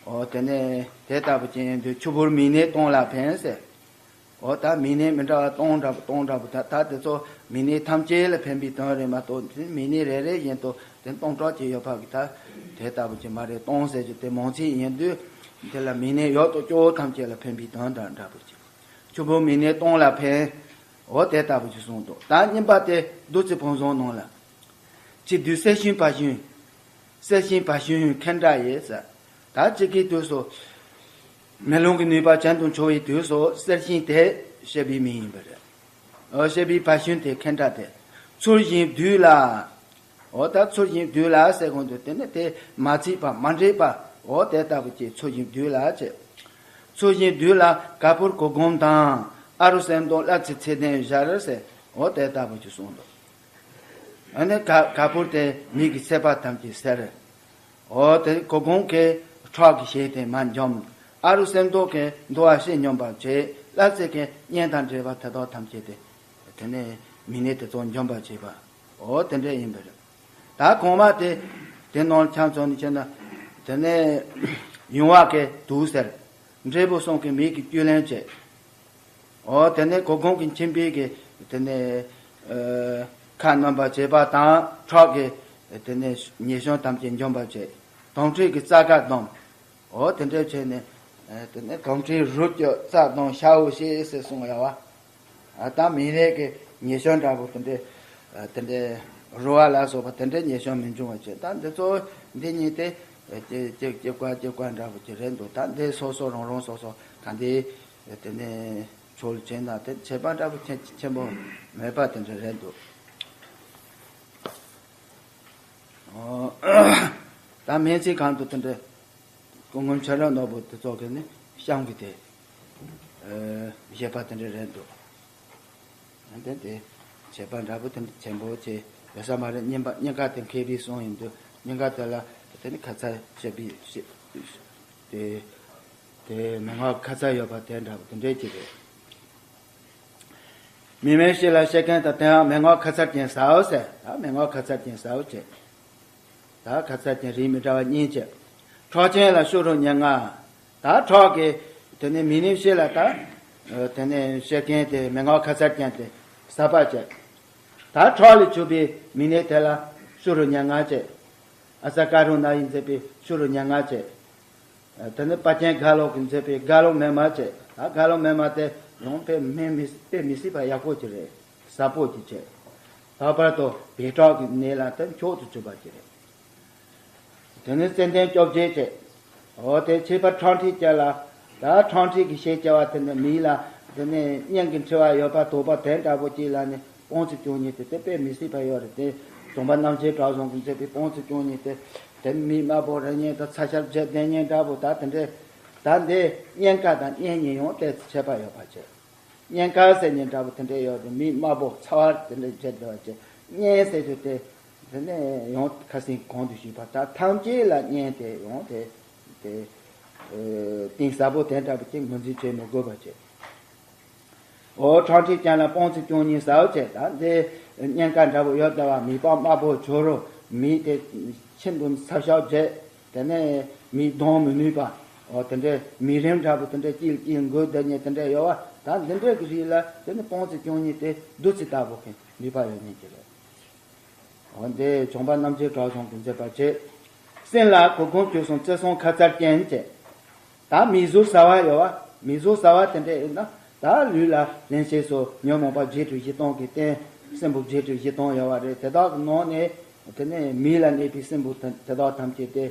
འོ་དེ་ནས་དེ་ལྟ་བུ་ཅན་ཡིན་དུས་ཆུ་བུར་མིག་ནད་སྟོང་ལ་ཕན་ཟེར། འོ་ད་མིག་ནད་མི་འདྲ་བ་སྟོང་འདྲ་བོ་སྟོང་འདྲ་བོ་ད་ད་དེ་ཚོ་མིག་ནད་ཐམས་ཅད་ལ་ཕན་པའི་དོན་རེད་མ་གཏོགས་དེ་མིག་ནད་རེ་རེ་བཞིན་དུ་དེ་སྟོང་ཕྲག་ཅིག་ཡོད་པ་གི་ད་དེ་ལྟ་བུ་ཅིག་མ་རེད། སྟོང་ཟེར་རྒྱུ་དེ་མང་ཚིག་ཡིན་དུས་དེ་ལ་མིག་ནད་ཡོད་དོ་ཅོག་ཐམས་ཅད་ལ་ཕན་པའི་དོན་དང་འདྲ་བོ་ཅིག་ཆུ་བུར་མིག་ནད་སྟོང་ལ་ཕན། འོ་དེ་ལྟ་བུ་ཅིག་གསུངས་འདུག་ད་གཉིས་པ་དེ་བདུད་རྩི་ཕུན་བཟང་ནང་ལ། ཅི་དུས་གསེར་ཞུན་བ་ཞུན། གསེར་ཞུན་བ་ཞུན་ཁེན་ཏྲ་ཡེ་ཟེར། ད་གཅིག་གི་དུས་སུ། མེ་ལོང་གི་ནུས་པ་ཅན་དུ་འཕྱོ་བའི་དུས་སུ་གསེར་ཞུན་དེ་བཤད་པའི་མིང་ཡིན་པ་རེད། འོ་བཤད་པའི་བ་ཞུན་དེ་ཁེན་ཏྲ་དེ། ཚུལ་བཞིན་བདུད་ལ། འོ་ད་ཚུལ་བཞིན་བདུད་ལ་ཟེར་གོང་དུ་དེ་ནི་དེ་མ་ཚིག་པ་མ་འདྲེས་པ་འོ་དེ་ལྟ་བུ་ཅིག་ཚུལ་བཞིན་བདུད་ལ་བྱེད། ཚུལ་བཞིན་བདུད་ལ་ག་པུར་གུར་གུམ་དང་ཨ་རུ་སེམས་མདོག་བླ་ཚེ་ཚེ་ལྡན་ཞལ་ཟེར་འོ་དེ་ལྟ་བུ་ཅིག་གསུངས་འདུག་ཨ་ནི་ག་ག་པུར་དེ་མིག་གི་ཚད་པ་ཐམས་ཅད་སེལ། འོ་དེ་གུར་གུམ་གྱི་ཁྲག་གི་ཞལ་དེ་མར་འཇོམས། ཨ་རུ་སེམས་མདོག་གི་འདུ་བ་ཤེས་འཇོམས་པར་བྱེད། བླ་ཚེ་གི་གཉན་དང་འདྲེས་པ་དེ་དག་ཐམས་ཅད་དེ་དེ་ནས་མིག་ནད་དེ་ཚོ་འཇོམས་པར་བྱེད་པ། འོ་དེ་འདྲ་ཡིན་པ་རེད། ད་གོང་མ་དེ་དེ་ནང་ཆང་ཚོ་ནི་བྱས་ན་དེ་ནས་ཡུང་བ་གི་དུག་ཟེར། འབྲས་བུ་གསུམ་གྱི་མིག་གི་བཅུད་ལེན་བྱེད། འོ་དེ་ནས་གུར་གུམ་གྱི་མཆིན་པའི་གི་དེ་ནས་ཨ་ཁ་སྣོན་པར་བྱེད་པ་དང་ཁྲག་གི་དེ་ནས་ཉེས་སྐྱོན་ཐམས་ཅད་འཇོམས་པར་བྱེད། དོམ་མཁྲིས་ཀྱི་རྩ་ཁ་སྡོམ། འོ་དེ་འདྲ་བྱས་ནས་ཨ་དེ་ནས་དོམ་མཁྲིས་རུལ་སྐྱོ་རྩ་སྡོམ་ཤ་འུ་ཤེས་ཟེར་གསུངས་ཡོད་བ། ཨ་ད་མིག་ནད་ཀྱི་ཉེས་སྐྱོན་འདྲ་པོ་དེ་འདྲའི་ཨ་དེ་འདྲའི་རུལ་བ་ལ་སོགས་པ་དེ་འདྲའི་ཉེས་སྐྱོན་མི་འབྱུང་བ་བྱེད། ད་འདི་ཚོ་འདི་གཉིས་དེ་ཨ་ཅི་ཅི་ཅི་བཀའ་ཅི་བཀའ་འདྲ་པོ་ཅིག་རེད་འདུག་ད་འདི་སོ་སོ་རང་རང་སོ་སོ་ག་འདི་དེ་ནས་ཆོས་བྱེད་ན་དེ་ཁྱད་པར་འདྲ་པོ་ཆེན་ཆེན་པོ་མེད་པ་དེ་འདྲ་རེད་འདུག་ཨོ། ད་སྨན་རྩིས་ཁང་དུ་དེ་འདྲ་སྐུ་ངོ་ཆ་ར་ནོར་བུ་དེ་ཚོ་གི་ནི་གཤམ་གི་དེ་ཨེ་བཤད་པ་དེ་འདྲ་རེད་འདུག་དེ་དེ་བྱེད་པ་འདྲ་པོ་དེ་འདྲ་ཆེན་པོ་ཆེ་ཡོད་ས་མ་རེད། སྙིང་པ་སྙིང་ག་དེ་མཁས་པའི་གསུང་ཡིན་འདུག་སྙིང་ག་དེ་ལ་དེ་ནི་ཁ་ཚ་བཤད་པའི་བཤད་དེ་དེ་མན་ངག་ཁ་ཚ་ཡོད་པ་དེ་འདྲ་པོ་དེ་འདྲ་ཅིག་རེད། མི་མེད་ཕྱི་ལ་བཤད་མཁན་དང་དེའང་མན་ངག་ཁ་ཚར་ཅན་ཟའོ་ཟེར། ད་མན་ངག་ཁ་ཚར་ཅན་ཟའོ་བྱེད། ད་ཁ་ཚར་ཅན་རིགས་མི་འདྲ་བ་གཉིས་བྱེད། ཁྲག་ཅན་ལ་ཤུ་རུ་ཉེར་ལྔ། ད་ཁྲག་གི་དེ་ནས་མི་ནི་ཕྱི་ལ་ད་དེ་ནས་བཤད་མཁན་དེ་མན་ངག་ཁ་ཚར་ཅན་དེ་ཟ་བ་བྱེད། ད་ཁྲག་ལས་གྱུར་པའི་མི་ནི་དེ་ལ་ཤུ་རུ་ཉེར་ལྔ་བྱེད། ཨ་ས་ཀ་རུ་ན་ཡིས་མཛད་པའི་ཤུ་རུ་ཉེར་ལྔ་བྱེད། དེ་ནི་དཔལ་ཆེན་རྒྭ་ལོ་གིས་མཛད་པའི་རྒྭ་ལོ་མེ་མ་བྱས། ད་རྒྭ་ལོ་མེ་མ་དེ་ཡང་དཔེ་སྨན་མི་དཔེ་མི་སྲིད་པ་ཡག་པོ་ཅིག་རེད། ཟབ་པོ་ཅིག་བྱས། ལྷག་པར་དུ་བད་ཀྲག་གི་ནད་ལ་དེ་མཆོག་ཏུ་གྱུར་པ་ཅིག་རེད། དེ་ནི་ཙན་དན་བཅོ་བརྒྱད་བྱས། འོ་དེ་ཁྱད་པར་ཁྲག་མཁྲིས་ཅན་ལ། ད་ཁྲག་མཁྲིས་ཀྱི་ཤས་ཆེ་བ་དེ་ནི་མི་ལ་དེ་ནི་གཉན་གྱི་འཁྲི་བ་ཡོད་པ་དོགས་པ་དེ་འདྲ་པོ་ཅིག་ལ་ནི། སྤང་ཚེ་བཅུ་གཉིས་དེ་དེ་དཔེ་མི་སྲིད་པ་ཡོད་རེད་དེ། གྲོང་པ་རྣམ་རྒྱལ་གྲགས་བཟང་གིས་མཛད་པའི་སྤང་ཚེ་བཅུ་གཉིས་དེ། དེ་མི་དམར་པོ་རེ་གཉན་དང་ཚ་ཤ་བརྒྱད་ལྡན་གཉན་འདྲ་པོ་ད་དེ་འདྲས། ད་འདི་གཉན་ཁ་དང་གཉན་གཉིས་ཡང་དེ་ཁྱད་པར་ཡོད་པ་བྱས། གཉན་ཁ་ཟེར་གཉན་འདྲ་པོ་དེ་འདྲས་ཡོད་དེ་མི་དམར་པོ་ཚ་བ་དེ་འདྲས་བརྒྱད་ལྡན་པ་བྱས། གཉན་ཟེར་རྒྱུ་དེ། དེ་ནས་ཡང་ཁ་སང་གོང་དུ་ཞུས་པ་ལྟར་ཐམས་ཅད་ལ་གཉན་དེ་ཡང་དེ་དེ་གཏིང་ཟབ་པོ་དེ་འདྲ་པོ་ཅིག་ངོས་འཛིན་བྱེད་མི་དགོས་པ་བྱས། འོ་ཁྲག་མཁྲིས་ཅན་ལ་སྤང་ཚེ་བཅུ་གཉིས་ཟའོ་བྱས། ད་འདི་གཉན་ཁ་འདྲ་པོ་ཡོད་ལྟ་བ་མི་དཔའ་དམར་པོ་བྱུ་རུ་མི་དེ་ཤིན་ཏུ་ཚ་ཤོག་བྱས། དེ་ནས་མི་གདོང་མི་ནུས་པ། འོ་དེ་འདྲའི་མི་རིམས་འདྲ་པོ་དེ་འདྲའི་ཅིག་ཅིག་འགོས་བསྡད་མཁན་དེ་འདྲ་ཡོད་བ། ད་འདི་འདྲའི་གི་རིགས་ལ་དེ་ནི་སྤང་ཚེ་བཅུ་གཉིས་དེ་བདུད་རྩི་ལྟ་བུ་གི་ནུས་པ་ཡོད་མཁན་ཅིག་རེད། འོ་འདི་གྲོང་པ་རྣམ་རྒྱལ་གྲགས་བཟང་གིས་མཛད་པ་བྱས། སྲིན་ལ་གུར་གུམ་བཅུ་གསུམ་རྩི་གསུམ་ཁ་ཚར་ཅན་བྱས། ད་མིག་ཟུར་ཟ་བ་ཡོད་བ། མིག་ཟུར་ཟ་བ་དེ་འདྲ་ཡིན་ན་ད་ལུས་ལ་ལན་ཆད་སུ་ཉོན་མོངས་པ་བརྒྱད་ཁྲི་བཞི་སྟོང་གི་རྟེན་སྲིན་བུ་བརྒྱད་ཁྲི་བཞི་སྟོང་ཡོད་བ་རེད། དེ་དག་གི་ནང་ནས་དེ་ནས་མིག་ལ་གནས་པའི་སྲིན་བུ་དེ་དེ་དག་ཐམས་ཅད་དེ་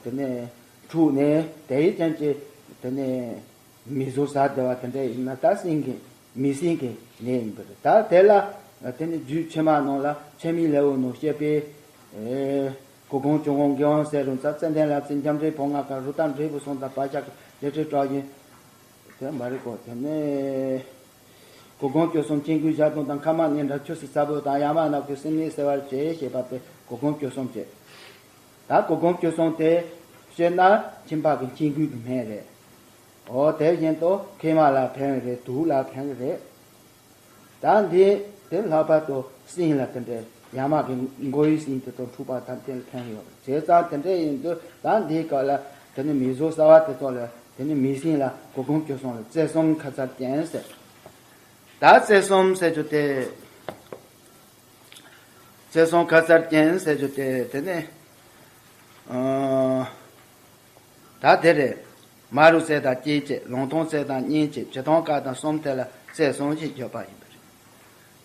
དེ་ནས་འཁྲུགས་ནས་དེའི་རྐྱེན་གྱིས་དེ་ནས། མིག་ཟུར་ཟ་བདེ་བ་དེ་འདྲ་ཡིན་ན་ད་སྲིན་གྱི་མིག་སྲིན་གྱི་ནད་ཡིན་པ་རེད། ད་དེ་ལ་དེ་ནི་རྒྱུད་ཕྱི་མ་ནང་ལ་ཆེན་མི་ལེའུ་ནང་བཤད་པའི་གུར་གུམ་བཅུ་གསུམ་དགེ་བའི་སྲས་རུ་ཙ་ཙན་དན་ལ་བཙུན་རྒྱ་འབྲས་བུ་ལྔ་ཀ་རུ་ཏ་འབྲས་བུ་གསུམ་དང་བག་ཆགས་ཀྱི་ལས་འབྲས་བཀྲག་ཡིན། དེ་མ་རེད་གོ། དེ་ནས་གུར་གུམ་བཅུ་གསུམ་སྐྱེ་དགུའི་ཞག་དུང་དང་ཁ་མ་ཉིན་དང་ཆུ་སྲིན་ཚ་བོ་དང་ཡ་མ་ནག་པོའི་སྲིན་ནད་སེལ་བར་བྱེད་ཞེས་པ་དེ་གུར་གུམ་བཅུ་གསུམ་བྱས། ད་གུར་གུམ་བཅུ་གསུམ་དེ་བཤད་ན་ཁྱིམ་པ་གི་སྐྱེ་དགུའི་གི་སྨན་རེད། འོ་དེ་བཞིན་དུ་མཁལ་མ་ལ་ཕན་གི་རེད། དུག་ལ་ཕན་གི་རེད། ད་འདི་དེ་ལྷག་པར་དུ་སྲིན་ལ་དེ་འདྲའི་ཡ་མ་གི་མགོ་ཡི་སྲིན་དེ་དང་འཁྲུག་པ་དང་དེ་ལ་ཕན་གི་ཡོད་རེད། བྱས་ཙང་དེ་འདྲ་ཡིན་དུས་ད་འདིའི་སྐབས་ལ་ དེ་ནི་མིག་གཟུགས་གསལ་བ་དེ་ཚོ་ལ་དེ་ནི་མིག་སྲིན་ལ་གོ་གུང་བཅུ་གསུམ་ལ་རྩེ་གསུམ་ཁ་ཚར་ཅན་ཟེར། ད་རྩེ་གསུམ་ཟེར་རྒྱུ་དེ། རྩེ་གསུམ་ཁ་ཚར་ཅན་ཟེར་རྒྱུ་དེ་དེ་ནི། ཨ། ད་དེ་རེད། མ་རུ་རྩེ་དང་སྐྱེས་བྱེད། ལུང་སྟོང་རྩེ་དང་བསྙེན་བྱེད། བྱེ་ཐང་དཀར་དང་གསུམ་དེ་ལ་རྩེ་གསུམ་ཞེས་བརྗོད་པ་ཡིན་པ་རེད།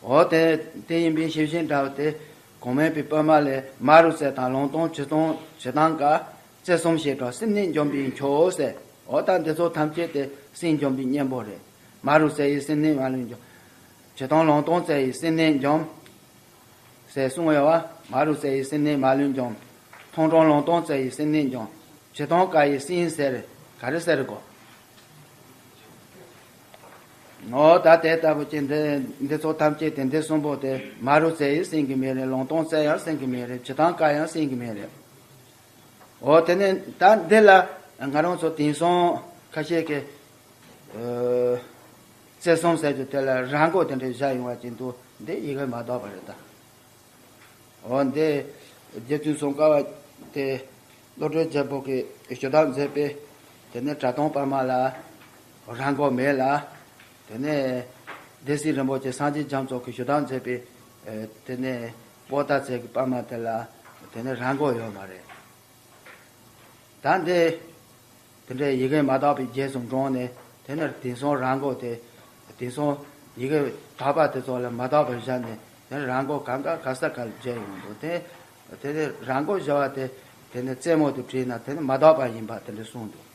འོ་དེ་དེ་ཡིན་པའི་ཤེས་བཞིན་འདྲ་བ་དེ་གོང་མའི་པའི་པུས་མོ་ལས་མ་རུ་རྩེ་དང་ལུང་སྟོང་བྱེ་ཐང་བྱེ་ཐང་དཀར་རྩེ་གསུམ་ཞེས་གྲགས། སེམས་ནི་འཇོམས་པའི་མཆོག་ཟེར། འོ་ད་འདི་ཚོ་ཐམས་ཅད་དེ་སེམས་འཇོམས་པའི་གཉེན་པོ་རེད། མ་རུ་རྩེ་ཡིས་སེམས་ནི་མ་ལུས་འཇོམས། བྱེ་ཐང་ལུང་སྟོང་རྩེ་ཡིས་སེམས་ནི་འཇོམས། ཟེར་གསུངས་ཡོད་བ། མ་རུ་རྩེ་ཡིས་སེམས་ནི་མ་ལུས་འཇོམས། ཐང་སྟོང་ལུང་སྟོང་རྩེ་ཡིས་སེམས་ནི་འཇོམས། བྱེ་ཐང་དཀར་ཡིས་སེམས་གསལ། ག་རེ་གསལ་གོ། འོ་ད་དེ་ལྟ་བུ་ཅིག་འདི་འདི་ཚོ་ཐམས་ཅད་དེ་འདི་གསུམ་པོ་དེ་མ་རུ་རྩེ་ཡིས་སེམས་ཀྱི་མེ་རེད། ལུང་སྟོང་རྩེ་ཡང་སེམས་ཀྱི་མེ་རེད། བྱེ་ཐང་དཀར་ཡང་སེམས་ཀྱི་མེ་རེད། འོ་དེ་ནས་ད་འདི་ལ་ང་རང་ཚོ་དེང་སང་ཁ་ཤས་ཀྱིས་ཨ་རྩེ་གསུམ་ཟེར་རྒྱུ་དེ་ལ་རང་མགོ་དེ་འདྲ་བཞག་ཡོང་བ་ཅིག་འདུག་འདི་ཡི་གེ་མ་དག་པ་རེད་ད། འོ་འདི་རྗེ་བཙུན་སུམ་མཁར་བ་དེ་བློ་གྲོས་རྒྱལ་པོ་གིས་ཞུ་དག་མཛད་པའི་དེ་ནས་གྲྭ་ཚང་པདྨ་ལ་རང་མགོ་མེད་ལ། དེ་ནས་སྡེ་སྲིད་རིན་པོ་ཆེ་སངས་རྒྱས་རྒྱ་མཚོ་གིས་ཞུ་དག་མཛད་པའི་ཨེ་དེ་ནས་པོ་ཏཱ་ལའི་གི་པདྨ་དེ་ལ་དེ་ནས་རང་མགོ་ཡོད་མ་རེད། ད་འདི་དེ་འདྲའི་ཡི་གེ་མ་དག་པའི་རྗེས་སུ་འབྲངས་ནས་དེ་ནས་དེང་སང་རང་མགོ་དེ་དེང་སང་ཡི་གེ་དག་པ་དེ་ཚོ་ལ་མ་དག་པར་བཞག་ནས་དེ་ནས་རང་མགོ་གང་ག་ག་ས་ག་ལ་མཇལ་ཡོང་འདུག་དེ་དེ་ནས་རང་མགོ་བཞག་པ་དེ་དེ་ནས་རྩེ་མོ་དུ་བྲིས་ན་དེ་ནས་མ་དག་པ་ཡིན་པ་དེ་འདྲ་གསུངས་འདུག་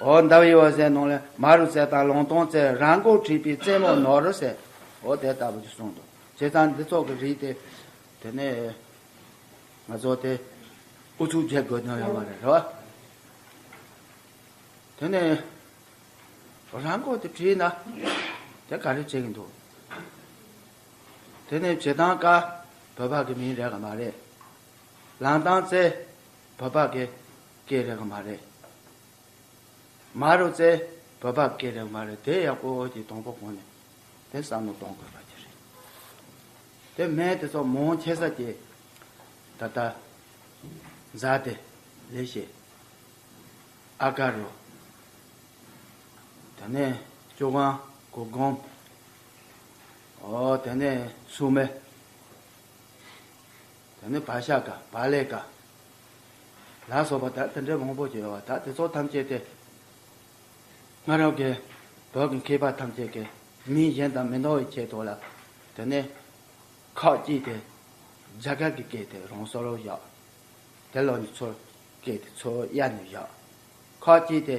འོ་ཟླ་བའི་འོད་ཟེར་ནང་ལ་མ་རུ་རྩེ་དང་ལུང་སྟོང་རྩེ་རང་མགོ་བྲིས་པའི་རྩེ་མོ་ནོར་ཟེར། འོ་དེ་ལྟ་བུ་ཅིག་གསུངས་འདུག་བྱས་ཙང་འདི་ཚོ་གི་རིགས་དེ་དེ་ནས་ང་ཚོ་དེ་ཨུ་ཚུགས་རྒྱག་དགོས་དོན་ཡོད་མ་རེད། རེད་བ། དེ་ནས་རང་མགོ་དེ་བྲིས་ན་དེ་ག་རེ་བྱེད་ཀྱི་འདུག་དེ་ནས་བྱེ་ཐང་དཀར་བོད་པ་གི་མིང་རེད་ག་མ་རེད། ལུང་སྟོང་རྩེ་བོད་པ་གི་སྐད་རེད་ག་མ་རེད། མ་རུ་རྩེ་བོད་པ་སྐད་རེད་མ་རེད། དེ་ཡག་པོ་ཅིག་དང་པོ་གོང་ནས་དེ་བསམ་བློ་གཏོང་དགོས་པ་ཅིག་རེད། དེ་མིང་དེ་ཚོ་མང་ཆེ་ས་ཅིག་ད་ལྟ་ཛ་དེ་ལེགས་བཤད། ཨ་ཀ་རུ། དེ་ནས་ཅོ་གང་གོ་སྒོམ། འོ་དེ་ནས་སུ་མེ། དེ་ནས་བ་ཤ་ཀ་བ་ལེ་ཀ་ལ་སོགས་པ་ད་དེ་འདྲའི་མང་པོ་ཅིག་ཡོད་པ། ད་དེ་ཚོ་ཐམས་ཅད་དེ་སྔ་རབས་ཀྱི་བོད་ཀྱི་མཁས་པ་ཐམས་ཅད་ཀྱིས་མིང་གཞན་དང་མི་འདྲ་བའི་ཆེད་དུ་ལ་དེ་ནས་ཁག་ཅིག་དེ་རྒྱ་གར་གྱི་སྐད་དེ་རང་སོར་བཞག་དེ་ལ་ནི་ཚུར་སྐད་དེ་ཚུར་གཡར་ནས་བཞག་ཁག་ཅིག་དེ་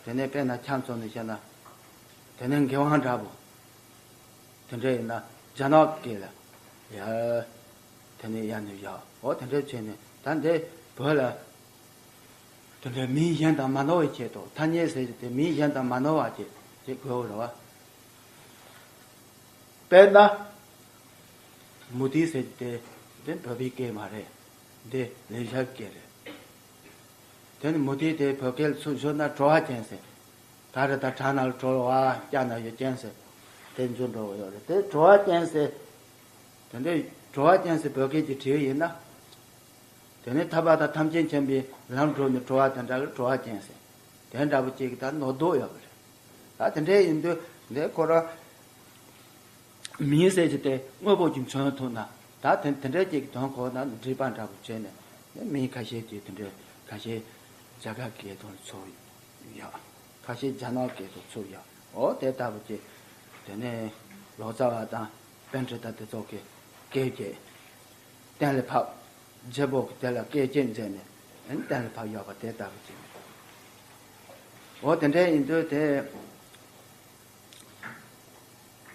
དེ་ནས་དཔེར་ན་ཁྱམས་ཚོ་ནས་བཤད་ན་དེ་ནས་འགེ་དབང་འདྲ་པོ། དེ་འདྲ་ཡིན་ན་རྒྱ་ནག་སྐད་ལ་ཡ་དེ་ནས་ཡ་ནས་ཡ་འོ་དེ་འདྲ་བྱས་ནས་ད་འདི་བོད་ལ་དེ་འདྲ་མིང་གཞན་དང་མ་ནོར་བའི་ཆེད་དུ་ཐ་སྙད་ཟེར་གྱི་དེ་མིང་གཞན་དང་མ་ནོར་བ་ཅིག་ཅིག་དགོས་རེད་བ། དཔེར་ན་མུ་ཏིག་ཟེར་གྱི་དེ་དེ་བོད་པའི་སྐད་མ་རེད། འདི་ལེགས་སྦྱར་སྐད་རེད། དེ་ནི་མུ་ཏིག་དེ་བོད་སྐད་ལ་ཚུར་བསྒྱུར་ན་བྲོ་བ་ཅན་ཟེར། ད་རེ་ད་བྲག་ན་ལ་བྲོ་བ་སྐྱ་ན་ཡོད་ཅན་ཟེར། དེ་འཇུ་འགྲོ་བ་ཡོད་རེད། དེ་བྲོ་བ་ཅན་ཟེར། དེ་འདྲའི་བྲོ་བ་ཅན་ཟེར་བོད་སྐད་ཀྱི་བྲིས་ཡིན་ན། དེ་ནི་ཐར་པ་དང་ཐམས་ཅད་མཁྱེན་པའི་ལམ་བགྲོད་ནས་བྲོ་བ་དེ་འདྲ་གི་བྲོ་བ་ཅན་ཟེར། དེ་འདྲ་པོ་ཅིག་གི་ད་ནོར་འདུག་ཡོད་པ་རེད། ད་དེ་འདྲའི་ཡིན་དུས་འདི་ཁོ་རང་། མིང་ཟེར་གྱི་དེ་དངོས་པོ་ཅིག་མཚོན་ཐུབ་ན། ད་དེ་དེ་འདྲའི་ཅིག་དོན་གོ་ན་འགྲིག་པ་འདྲ་པོ་བྱས་ནས་ནི་མིང་ཁ་ཤས་ཀྱིས་དེ་འདྲའི་ཁ་ཤས་རྒྱ་གར་སྐད་དུ་ཚུར་ཡག་ཁ་ཤས་རྒྱ་ནག་སྐད་དུ་ཚུར་ཡག་འོ་དེ་ལྟ་བུ་ཅིག་དེ་ནས་ལོ་ཙཱ་བ་དང་པཎྜི་ཏ་དེ་ཚོ་གི་སྐད་ཀྱིས་གཏན་ལ་ཕབ། རྗེ་བོ་གི་དེ་ལ་སྐད་ཅིག་མཛད་ནས་གཏན་ལ་ཕབ་ཡོད་པ་དེ་ལྟ་བུ་ཅིག་འོ་དེ་འདྲའི་ཡིན་དུས་དེ།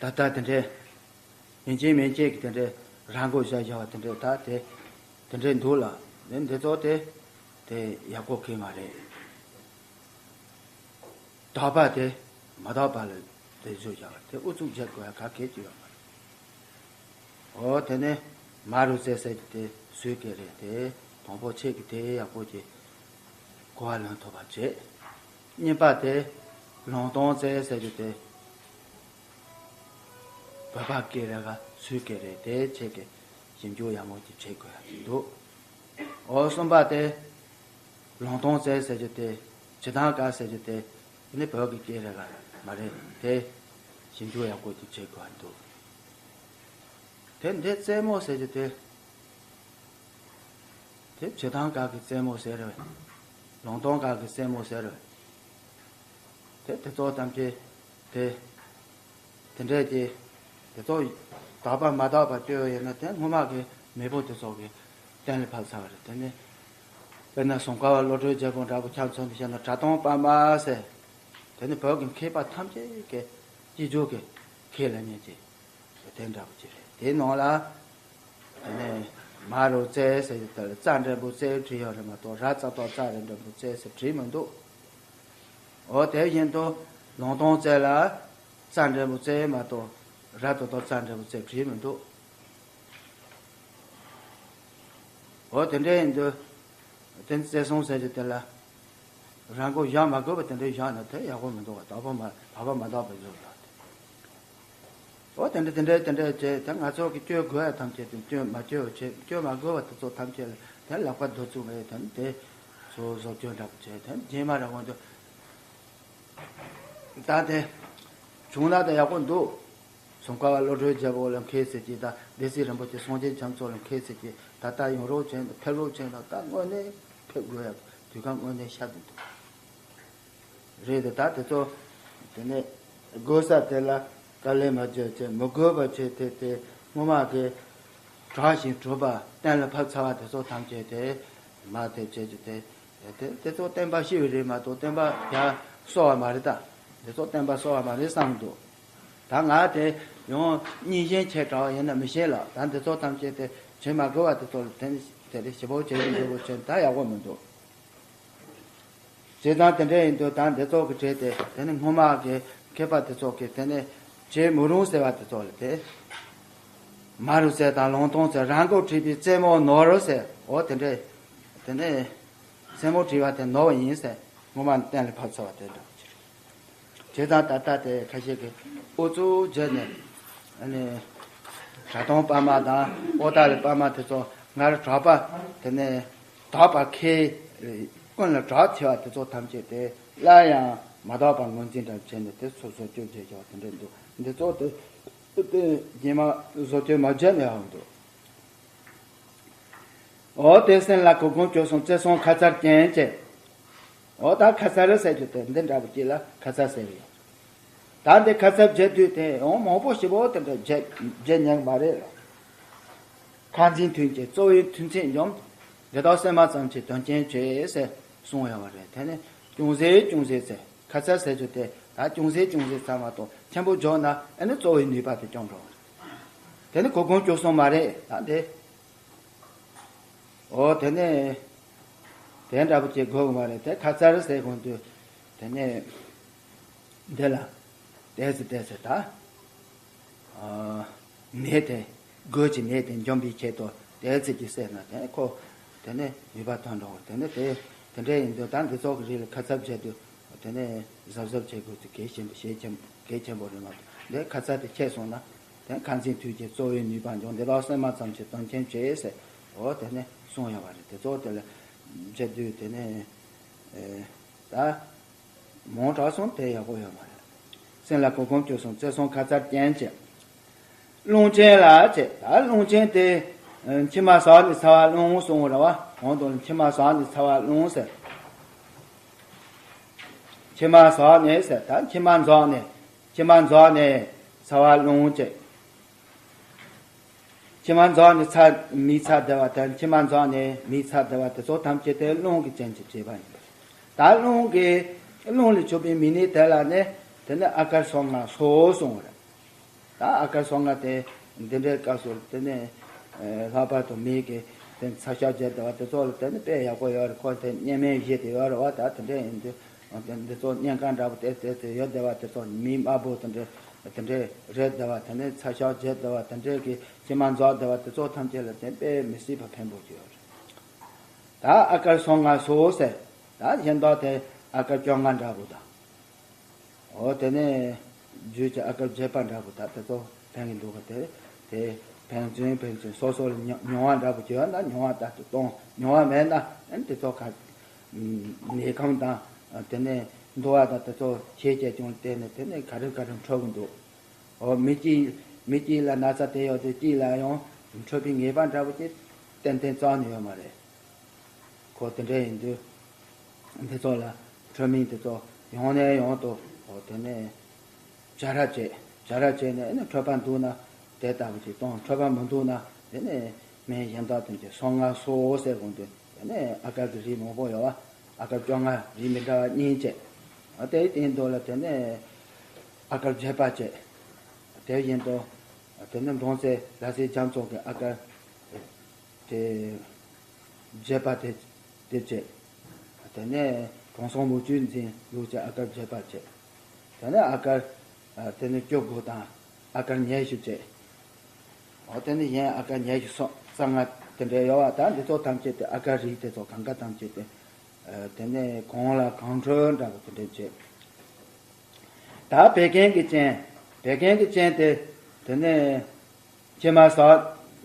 ད་ལྟ་དེ་འདྲའི་ཡིན་གཅིག་མིན་གཅིག་གི་དེ་འདྲའི་རང་མགོ་བཞག་བཞག་པ་དེ་འདྲའི་ད་དེ་དེ་འདྲའི་འདུག་ལ། འདི་འདི་ཚོ་དེ་དེ་ཡག་པོ་གི་མ་རེད། དག་པ་དེ་མ་དག་པ་ལ་དེ་བཟོས་བཞག་པ་དེ་ཨུ་ཚུགས་རྒྱག་དགོས་ཡ་ག་གེ་ཅིག་ཡོད་མ་རེད། འོ་དེ་ནས་མ་རུ་རྩེ་ཟེར་གྱི་དེ་སུའི་སྐད་རེད་དེ། དང་པོ་ཁྱེད་ཀྱིས་དེ་ཡག་པོ་ཅིག་གོ་བ་ལོན་ཐུབ་པ་བྱེད། གཉིས་པ་དེ་ལུང་སྟོང་རྩེ་ཟེར་གྱི་དེ་བོད་པ་སྐད་རེད་ག་སུའི་སྐད་རེད་དེ་ཁྱེད་ཀྱིས་ཞིབ་འཇུག་ཡག་མོ་ཅིག་བྱེད་དགོས་ཡ་ཅིག་འདུག་འོ་གསུམ་པ་དེ་ ལུང་སྟོང་རྩེ་ཟེར་རྒྱུ་དེ། བྱེ་ཐང་དཀར་ཟེར་རྒྱུ་དེ། དེ་ནི་བོད་ཀྱི་སྐད་རེད་ག་མ་རེད་དེ། ཞིབ་འཇུག་ཡག་པོ་ཅིག་བྱེད་དགོས་འདུག་དེ་འདི་རྩེ་མོ་ཟེར་རྒྱུ་དེ། དེ་བྱེ་ཐང་དཀར་གྱི་རྩེ་མོ་ཟེར་རེད། ལུང་སྟོང་དཀར་གྱི་རྩེ་མོ་ཟེར་རེད། དེ་དེ་ཚོ་ཐམས་ཅད་དེ། དེ་འདྲས་ཀྱི་དེ་ཚོ་དག་པ་མ་དག་པ་བསྟོད་ཡོད་ན། དེ་སྔོན་མ་གི་མེས་པོ་དེ་ཚོ་གི་གཏན་ལ་ཕབ་ཚར་བ་རེད། དེ་ནི་དཔེར་ན་ཟུང་དཀར་བ་བློ་གྲོས་རྒྱལ་པོ་འདྲ་པོ་ཁྱབ་མཚོན་དུ་བཤད་ན། གྲྭ་སྟོང་པདྨ་ཟེར། དེ་ནི་བོད་ཀྱི་མཁས་པ་ཐམས་ཅད་ཀྱི་སྤྱི་རྒྱུད་ཀྱི་མཁས་ལ་ཉན་གྱི་དེ་འདྲ་པོ་ཅིག་རེད། དེའི་ནང་ལ་དེ་ནས་མ་རུ་རྩེ་ཟེར་གྱི་དེ་ལ་རྩ་འགྲེང་བུ་རྩེ་བྲིས་ཡོད་རེད་མ་གཏོགས། ར་ཙ་ཏོ་རྩ་རེ་འགྲེང་བུ་རྩེ་ཟེར་བྲིས་མི་འདུག་འོ་དེ་བཞིན་དུ་ལུང་སྟོང་རྩེ་ལ་རྩ་འགྲེང་བུ་རྩེ་མ་གཏོགས། ར་ཏོ་ཏོ་རྩ་འགྲེང་བུ་རྩེ་བྲིས་མི་འདུག་འོ་དེ་འདྲ་ཡིན་དུས། དེ་རྩེ་གསུམ་ཟེར་གྱི་དེ་ལ་རང་མགོ་བཞག་མ་དགོས་པ་དེ་འདྲ་བཞག་ན་དེ་ཡག་པོ་མི་འདུག་བ། དག་པ་མ་དག་པ་མ་དག་པ་བཟོ་ལ། འོ་དེ་འདྲ་དེ་འདྲ་དེ་འདྲ་བྱས། དེ་ང་ཚོ་གི་བསྐྱོད་དགོས་ཡ་ཐམས་ཅད་དེ། བསྐྱོད་མ་བསྐྱོད་བྱས། བསྐྱོད་མ་དགོས་པ་དེ་ཚོ་ཐམས་ཅད་ལ་དེ་ལག་པ་རྡོ་བཙུགས་པས་དེ་ནི་དེ་ཚོ་བཟོ་བཅོས་འདྲ་པོ་བྱས། དེ་རྗེས་མ་ར་འོང་དུས། ད་དེ་བྱུང་ན་ད་ཡག་པོ་འདུག་ཟུང་དཀར་བ་བློ་གྲོས་རྒྱལ་པོ་ལ་མཁས་ཟེར་གྱི་དང་། སྡེ་སྲིད་རིན་པོ་ཆེ་སངས་རྒྱས་རྒྱ་མཚོ་ལ་མཁས་ཟེར་གྱི། ད་ལྟ་ཡོང་རོགས་བྱས་ན། ཕེབས་རོགས་བྱས་ན། ད་དངོས་གནས་ཕེབས་དགོས་ཡ་དུས་སྐབས་དངོས་གནས་ཤར་བསྡད་འདུག་རེད་དེ། ད་དེ་ཚོ་དེ་ནས་དགོས་ས་དེ་ལ་དཀའ་ལས་མ་བརྒྱབ་བྱས། མི་དགོས་པ་བྱས་ཏེ། དེ་སྔོན་མ་གི་གྲགས་ཤིང་གྲུབ་པ་གཏན་ལ་ཕབ་ཚར་བ་དེ་ཚོ་ཐམས་ཅད་དེ་མར་དེ་བྱེད་རྒྱུ་དེ། དེ་དེ་ཚོ་བསྟན་པ་ཤི་བ་རེད་མ་གཏོགས། བསྟན་པ་ཡར་གསོ་བ་མ་རེད་ད། དེ་ཚོ་བསྟན་པ་གསོ་བ་མ་རེད་བསམ་འདུག་ད་ང་དེ་ཡང་རྙིང་ཞེན་ཆེ་དྲགས་ཡིན་ན་མི་ཤེས་ལ། ད་འདི་ཚོ་ཐམས་ཅད་དེ་བྱེད་མ་དགོས་པ་དེ་ཚོ་ལ་དེ་དེ་རེ་ཞིབ་པོ་བྱེད་ཀྱི་འདུག་གོ་བྱས་ད་ཡག་པོ་མི་འདུག་བྱས་ཙང་དེ་འདྲ་ཡིན་དུས་ད་འདི་ཚོ་གི་གྲས་དེ། དེ་ནི་སྔོན་མ་གི་མཁས་པ་དེ་ཚོ་གིས་དེ་ནི་བྱེད་མི་རུང་ཟེར་བ་དེ་ཚོ་ལ་དེ། མ་རུ་རྩེ་དང་ལུང་སྟོང་རྩེ། རང་མགོ་བྲིས་པའི་རྩེ་མོ་ནོར་ཟེར། འོ་དེ་འདྲ། དེ་ནི་རྩེ་མོ་བྲིས་པ་དེ་ནོར་བ་ཡིན་ཟེར། སྔོན་མ་གཏན་ལ་ཕབ་ཚར་བ་དེ་འདྲ་བྱས། བྱས་ཙང་ད་ལྟ་དེ་ཁ་ཤས་ཀྱིས་ཨུ་ཚུགས་བརྒྱབ་ནས། ཨ་ནི་གྲྭ་སྟོང་པདྨ་དང་ཨོ་ཏ་ལི་པདྨ་དེ་ཚོ་སྔར་གྲགས་པ། དེ་ནས་དག་པ་མཁས། ཀུན་ལ་གྲགས་ཆེ་བ་དེ་ཚོ་ཐམས་ཅད་དེ་སླར་ཡང་མ་དག་པ་ངོས་འཛིན་འདྲ་བྱས་ནས་དེ་ཚོ་བཟོ་བཅོས་བྱས་ཀྱང་དེ་འདྲ་འདུག་འདི་ཚོ་དེ་དེ་རྗེས་མ་བཟོ་བཅོས་མ་བྱས་ནས་ཡང་འདུག་འོ་དེ་སེམས་ལ་གོ་གོམ་བཅོས་སོང་། རྩེ་གསུམ་ཁ་ཚར་ཅན་བྱས། འོ་ད་ཁ་ཚར་ཟེར་རྒྱུ་དེ་འདི་འདྲ་པོ་ཅིག་ལ་ཁ་ཚར་ཟེར་ཡོད། ད་འདི་ཁ་ཚར་བྱེད་དུས་དེ་ཡང་མང་པོ་ཞིག་པོ་དེ་འདྲ་བྱེད་བྱེད་ཉན་མ་རེད། ཁ་འཛིན་མཐུན་གྱི་གཙོ་བོའི་མཐུན་ཚད་འཇོམས། འདི་དག་སེམས་མ་ཙམ་གྱི་དོན་རྐྱེན་བྱེད་ཟེར་གསུངས་ཡོད་པ་རེད། དེ་ནི་ཅུང་ཟད་ཅུང་ཟད་ཟེར། ཁ་ཚར་ཟེར་རྒྱུ་དེ་ད་ཅུང་ཟད་ཅུང་ཟད་ཙམ་མ་གཏོགས་ཆེན་པོ་འཇོག་ན་ཨ་ནི་གཙོ་བོའི་ནུས་པ་དེ་སྐྱོན་འགྲོ་བ་རེད། དེ་ནི་གོ་གོམ་བཅོས་སོང་མ་རེད་ད་འདི། འོ་དེ་ནས་དེ་འདྲ་པོ་ཅིག་དགོས་ཀྱི་མ་རེད། དེ་ཁ་ཚར་ཟེར་གོང་དུ་དེ་ནས་འདི་ལ་ཏོག་ཙམ་ཏོག་ཙམ་ད་ནད་དེ་དགོས་ཀྱི་ནད་དེ་འཇོམས་པའི་ཆེད་དུ་ཏོག་ཙམ་ཅིག་བསྲེས་ན་དེ་ཁོ་དེ་ནས་ནུས་པ་ཐོན་འགྲོ་བ། དེ་ནས་དེ་དེ་འདྲ་ཡིན་དུས་ད་འདི་ཚོ་གི་རིགས་ལ་ཁ་ཚར་བྱས་དུས། དེ་ནས་གཟབ་གཟབ་བྱེད་དགོས་དེ་གལ་ཆེན་པོ་ཞེ་ཆེན་གལ་ཆེན་པོ་རེད་མ་གཏོགས། འདི་ཁ་ཚར་དེ་ཆད་སོང་ན་དེ་ཁ་འཛིན་མཐུན་གྱི་གཙོ་བོའི་ནུས་པ་འཇོག་འདི་དག་སེམས་མ་ཙམ་གྱི་དོན་རྐྱེན་བྱེད་ཟེར། འོ་དེ་ནས་གསུངས་ཡོད་པ་རེད། དེ་ཚོ་དེ་ལ་བྱེད་དུས་དེ་ནས་ཨེ་ད་མང་དྲགས་སོང་དེ་ཡག་པོ་ཡོད་མ་རེད། སེམས་ལ་གོ་གོམ་བཅོས་སོང་། རྩེ་གསུམ་ཁ་ཚར་ཅན་བྱས། རླུང་ཆེན་ལ་བྱས། ད་རླུང་ཆེན་དེ་མཆི་མ་ཟགས་ནས་ཚ་བ་རླུང་གསུངས་པ་རེད་བ། གོང་དུ་མཆི་མ་ཟགས་ནས་ཚ་བ་རླུང་ཟེར། མཆི་མ་ཟགས་ནས་ཟེར། ད་མཆི་མ་འཛགས་ནས། མཆི་མ་འཛགས་ནས་ཚ་བ་རླུང་བྱས། མཆི་མ་འཛགས་ནས་ཚ་མིག་ཚ་བདེ་བ་དང་། མཆི་མ་འཛགས་ནས་མིག་ཚ་བདེ་བ་དེ་ཚོ་ཐམས་ཅད་དེ་རླུང་གི་རྐྱེན་གྱིས་བྱས་པ་ཡིན་པ་རེད། ད་རླུང་གི་རླུང་ལས་བྱུང་བའི་མིག་ནད་དེ་ལ་ནི་དེ་ནི་ཨ་ཀར་སོ་ལྔ་སོགས་གསུངས་པ་རེད། ད་ཨ་ཀར་སོ་ལྔ་དེ་འདི་འདྲའི་སྐབས་སུ་དེ་ནི་ལྷག་པར་དུ་མིག་གི་དེ་ཚ་ཤ་རྒྱས་བསྡད་པ་དེ་ཚོ་ལ་དེ་ནི་དཔེ་ཡག་པོ་ཡོད་རེད། ཁོ་དེ་གཉན་སྨན་བཞེས་ཏེ་ཡོད་རེད་བ། ད་དེ་འདྲ་ཡིན་དུས་འདི་ཚོ་གཉན་ཁ་འདྲ་པོ་དེ་དེ་དེ་ཡོད་བསྡད་པ་དེ་ཚོ། མིག་དམར་པོ་དེ་འདྲ་དེ་འདྲ་རེད་བསྡད་པ། དེ་ནི་ཚ་ཤ་རྒྱས་བསྡད་པ་དེ་འདྲའི་གི་མཆི་མ་འཛག་བསྡད་པ་དེ་ཚོ་ཐམས་ཅད་ལ་དེ་དཔེ་མི་སྲིད་པ་ཕན་པོ་ཅིག་ཡོད་རེད། ད་ཨ་ཀར་སོ་ལྔ་སོགས་ཟེར། ད་གཞན་དག་དེ་ཨ་ཀར་བཅོ་ལྔ་འདྲ་པོ་དང་། འོ་དེ་ནས་རྒྱུད་ཀྱི་ཨ་ཀར་བརྒྱད་པ་འདྲ་པོ་ད་དེ་ཚོ་ཕན་གྱི་འདུག་ག་དེ་དེ་ཕན་ཚུན་ཕན་ཚུན་སོ་སོ་ལ་མྱོང་མྱོང་བ་འདྲ་པོ་ཅིག་ཡོད་ན་མྱོང་བ་ལྟར་དུ་གཏོང་། མྱོང་བ་མེད་ན་ཨ་ནི་དེ་ཚོ་ག་ ནད་ཁམས་དང་དེ་ནས་འདུ་བ་དང་དེ་ཚོ་ཁྱད་ཆོས་ཀྱང་བལྟས་ནས་དེ་ནས་ག་རེ་ག་རེ་འཕྲོད་གི་འདུག་འོ་མི་གཅིག་མི་གཅིག་ལ་ན་ཚ་དེ་ཡོད་དེ་གཅིག་ལ་ཡང་འཕྲོད་པའི་ངེས་པ་འདྲ་པོ་ཅིག་ཏན་ཏན་རྩ་ནས་ཡོད་མ་རེད། ཁོ་དེ་འདྲ་ཡིན་དུས་འདི་ཚོ་ལ་འཕྲོད་མིན་དེ་ཚོ་ཡང་ནས་ཡང་དུ་འོ་དེ་ནས་བྱ་ར་བྱེད། བྱ་ར་བྱས་ནས་ཨ་ནི་འཕྲོད་པ་འདུག་ན་དེ་ལྟ་བུ་ཅིག་གཏོང་། འཕྲོད་པ་མི་འདུག་ན་དེ་ནས་སྨན་གཞན་དག་དེ་ཚོ་སོ་ལྔ་སོ་ཟེར་དགོས་འདུག་དེ་ནས་ཨ་ཀར་གྱི་རིགས་མང་པོ་ཡོད་པ། ཨ་ཀར་བཅོ་ལྔ་རིགས་མི་འདྲ་བ་གཉིས་བྱས། དེའི་སྟེང་དུ་ལ་དེ་ནས་ཨ་ཀར་བརྒྱད་པ་བྱས། དེ་བཞིན་དུ་དེ་ནས་འབྲོང་རྩེ་ལྷ་སའི་རྒྱ་མཚོ་གི་ཨ་ཀར་དེ་བརྒྱད་པ་དེ་དེ་བྱས། དེ་ནས་དྲང་སྲོང་མུ་ཁྱུད་འཛིན་ལུགས་ཀྱི་ཨ་ཀར་བརྒྱད་པ་བྱས། དེ་ནས་ཨ་ཀར་དེ་ནས་བཅུ་དགུ་དང་ཨ་ཀར་ཉི་ཤུ་བྱས། འོ་དེ་ནས་གཞན་ཨ་ཀར་ཉི་ཤུ་སོ་རྩ་ལྔ་དེ་འདྲ་ཡོད་པ། ད་འདི་ཚོ་ཐམས་ཅད་དེ་ཨ་ཀར་རིགས་དེ་ཚོ་གང་ག་ཐམས་ཅད་དེ་དེ་ནས་གང་ལ་གང་འཕྲོད་འདྲ་པོ་དེ་འདྲ་བྱས། ད་བད་ཀན་གྱི་རྐྱེན། བད་ཀན་གྱི་རྐྱེན་དེ་དེ་ནས་ཕྱི་མ་ཟ་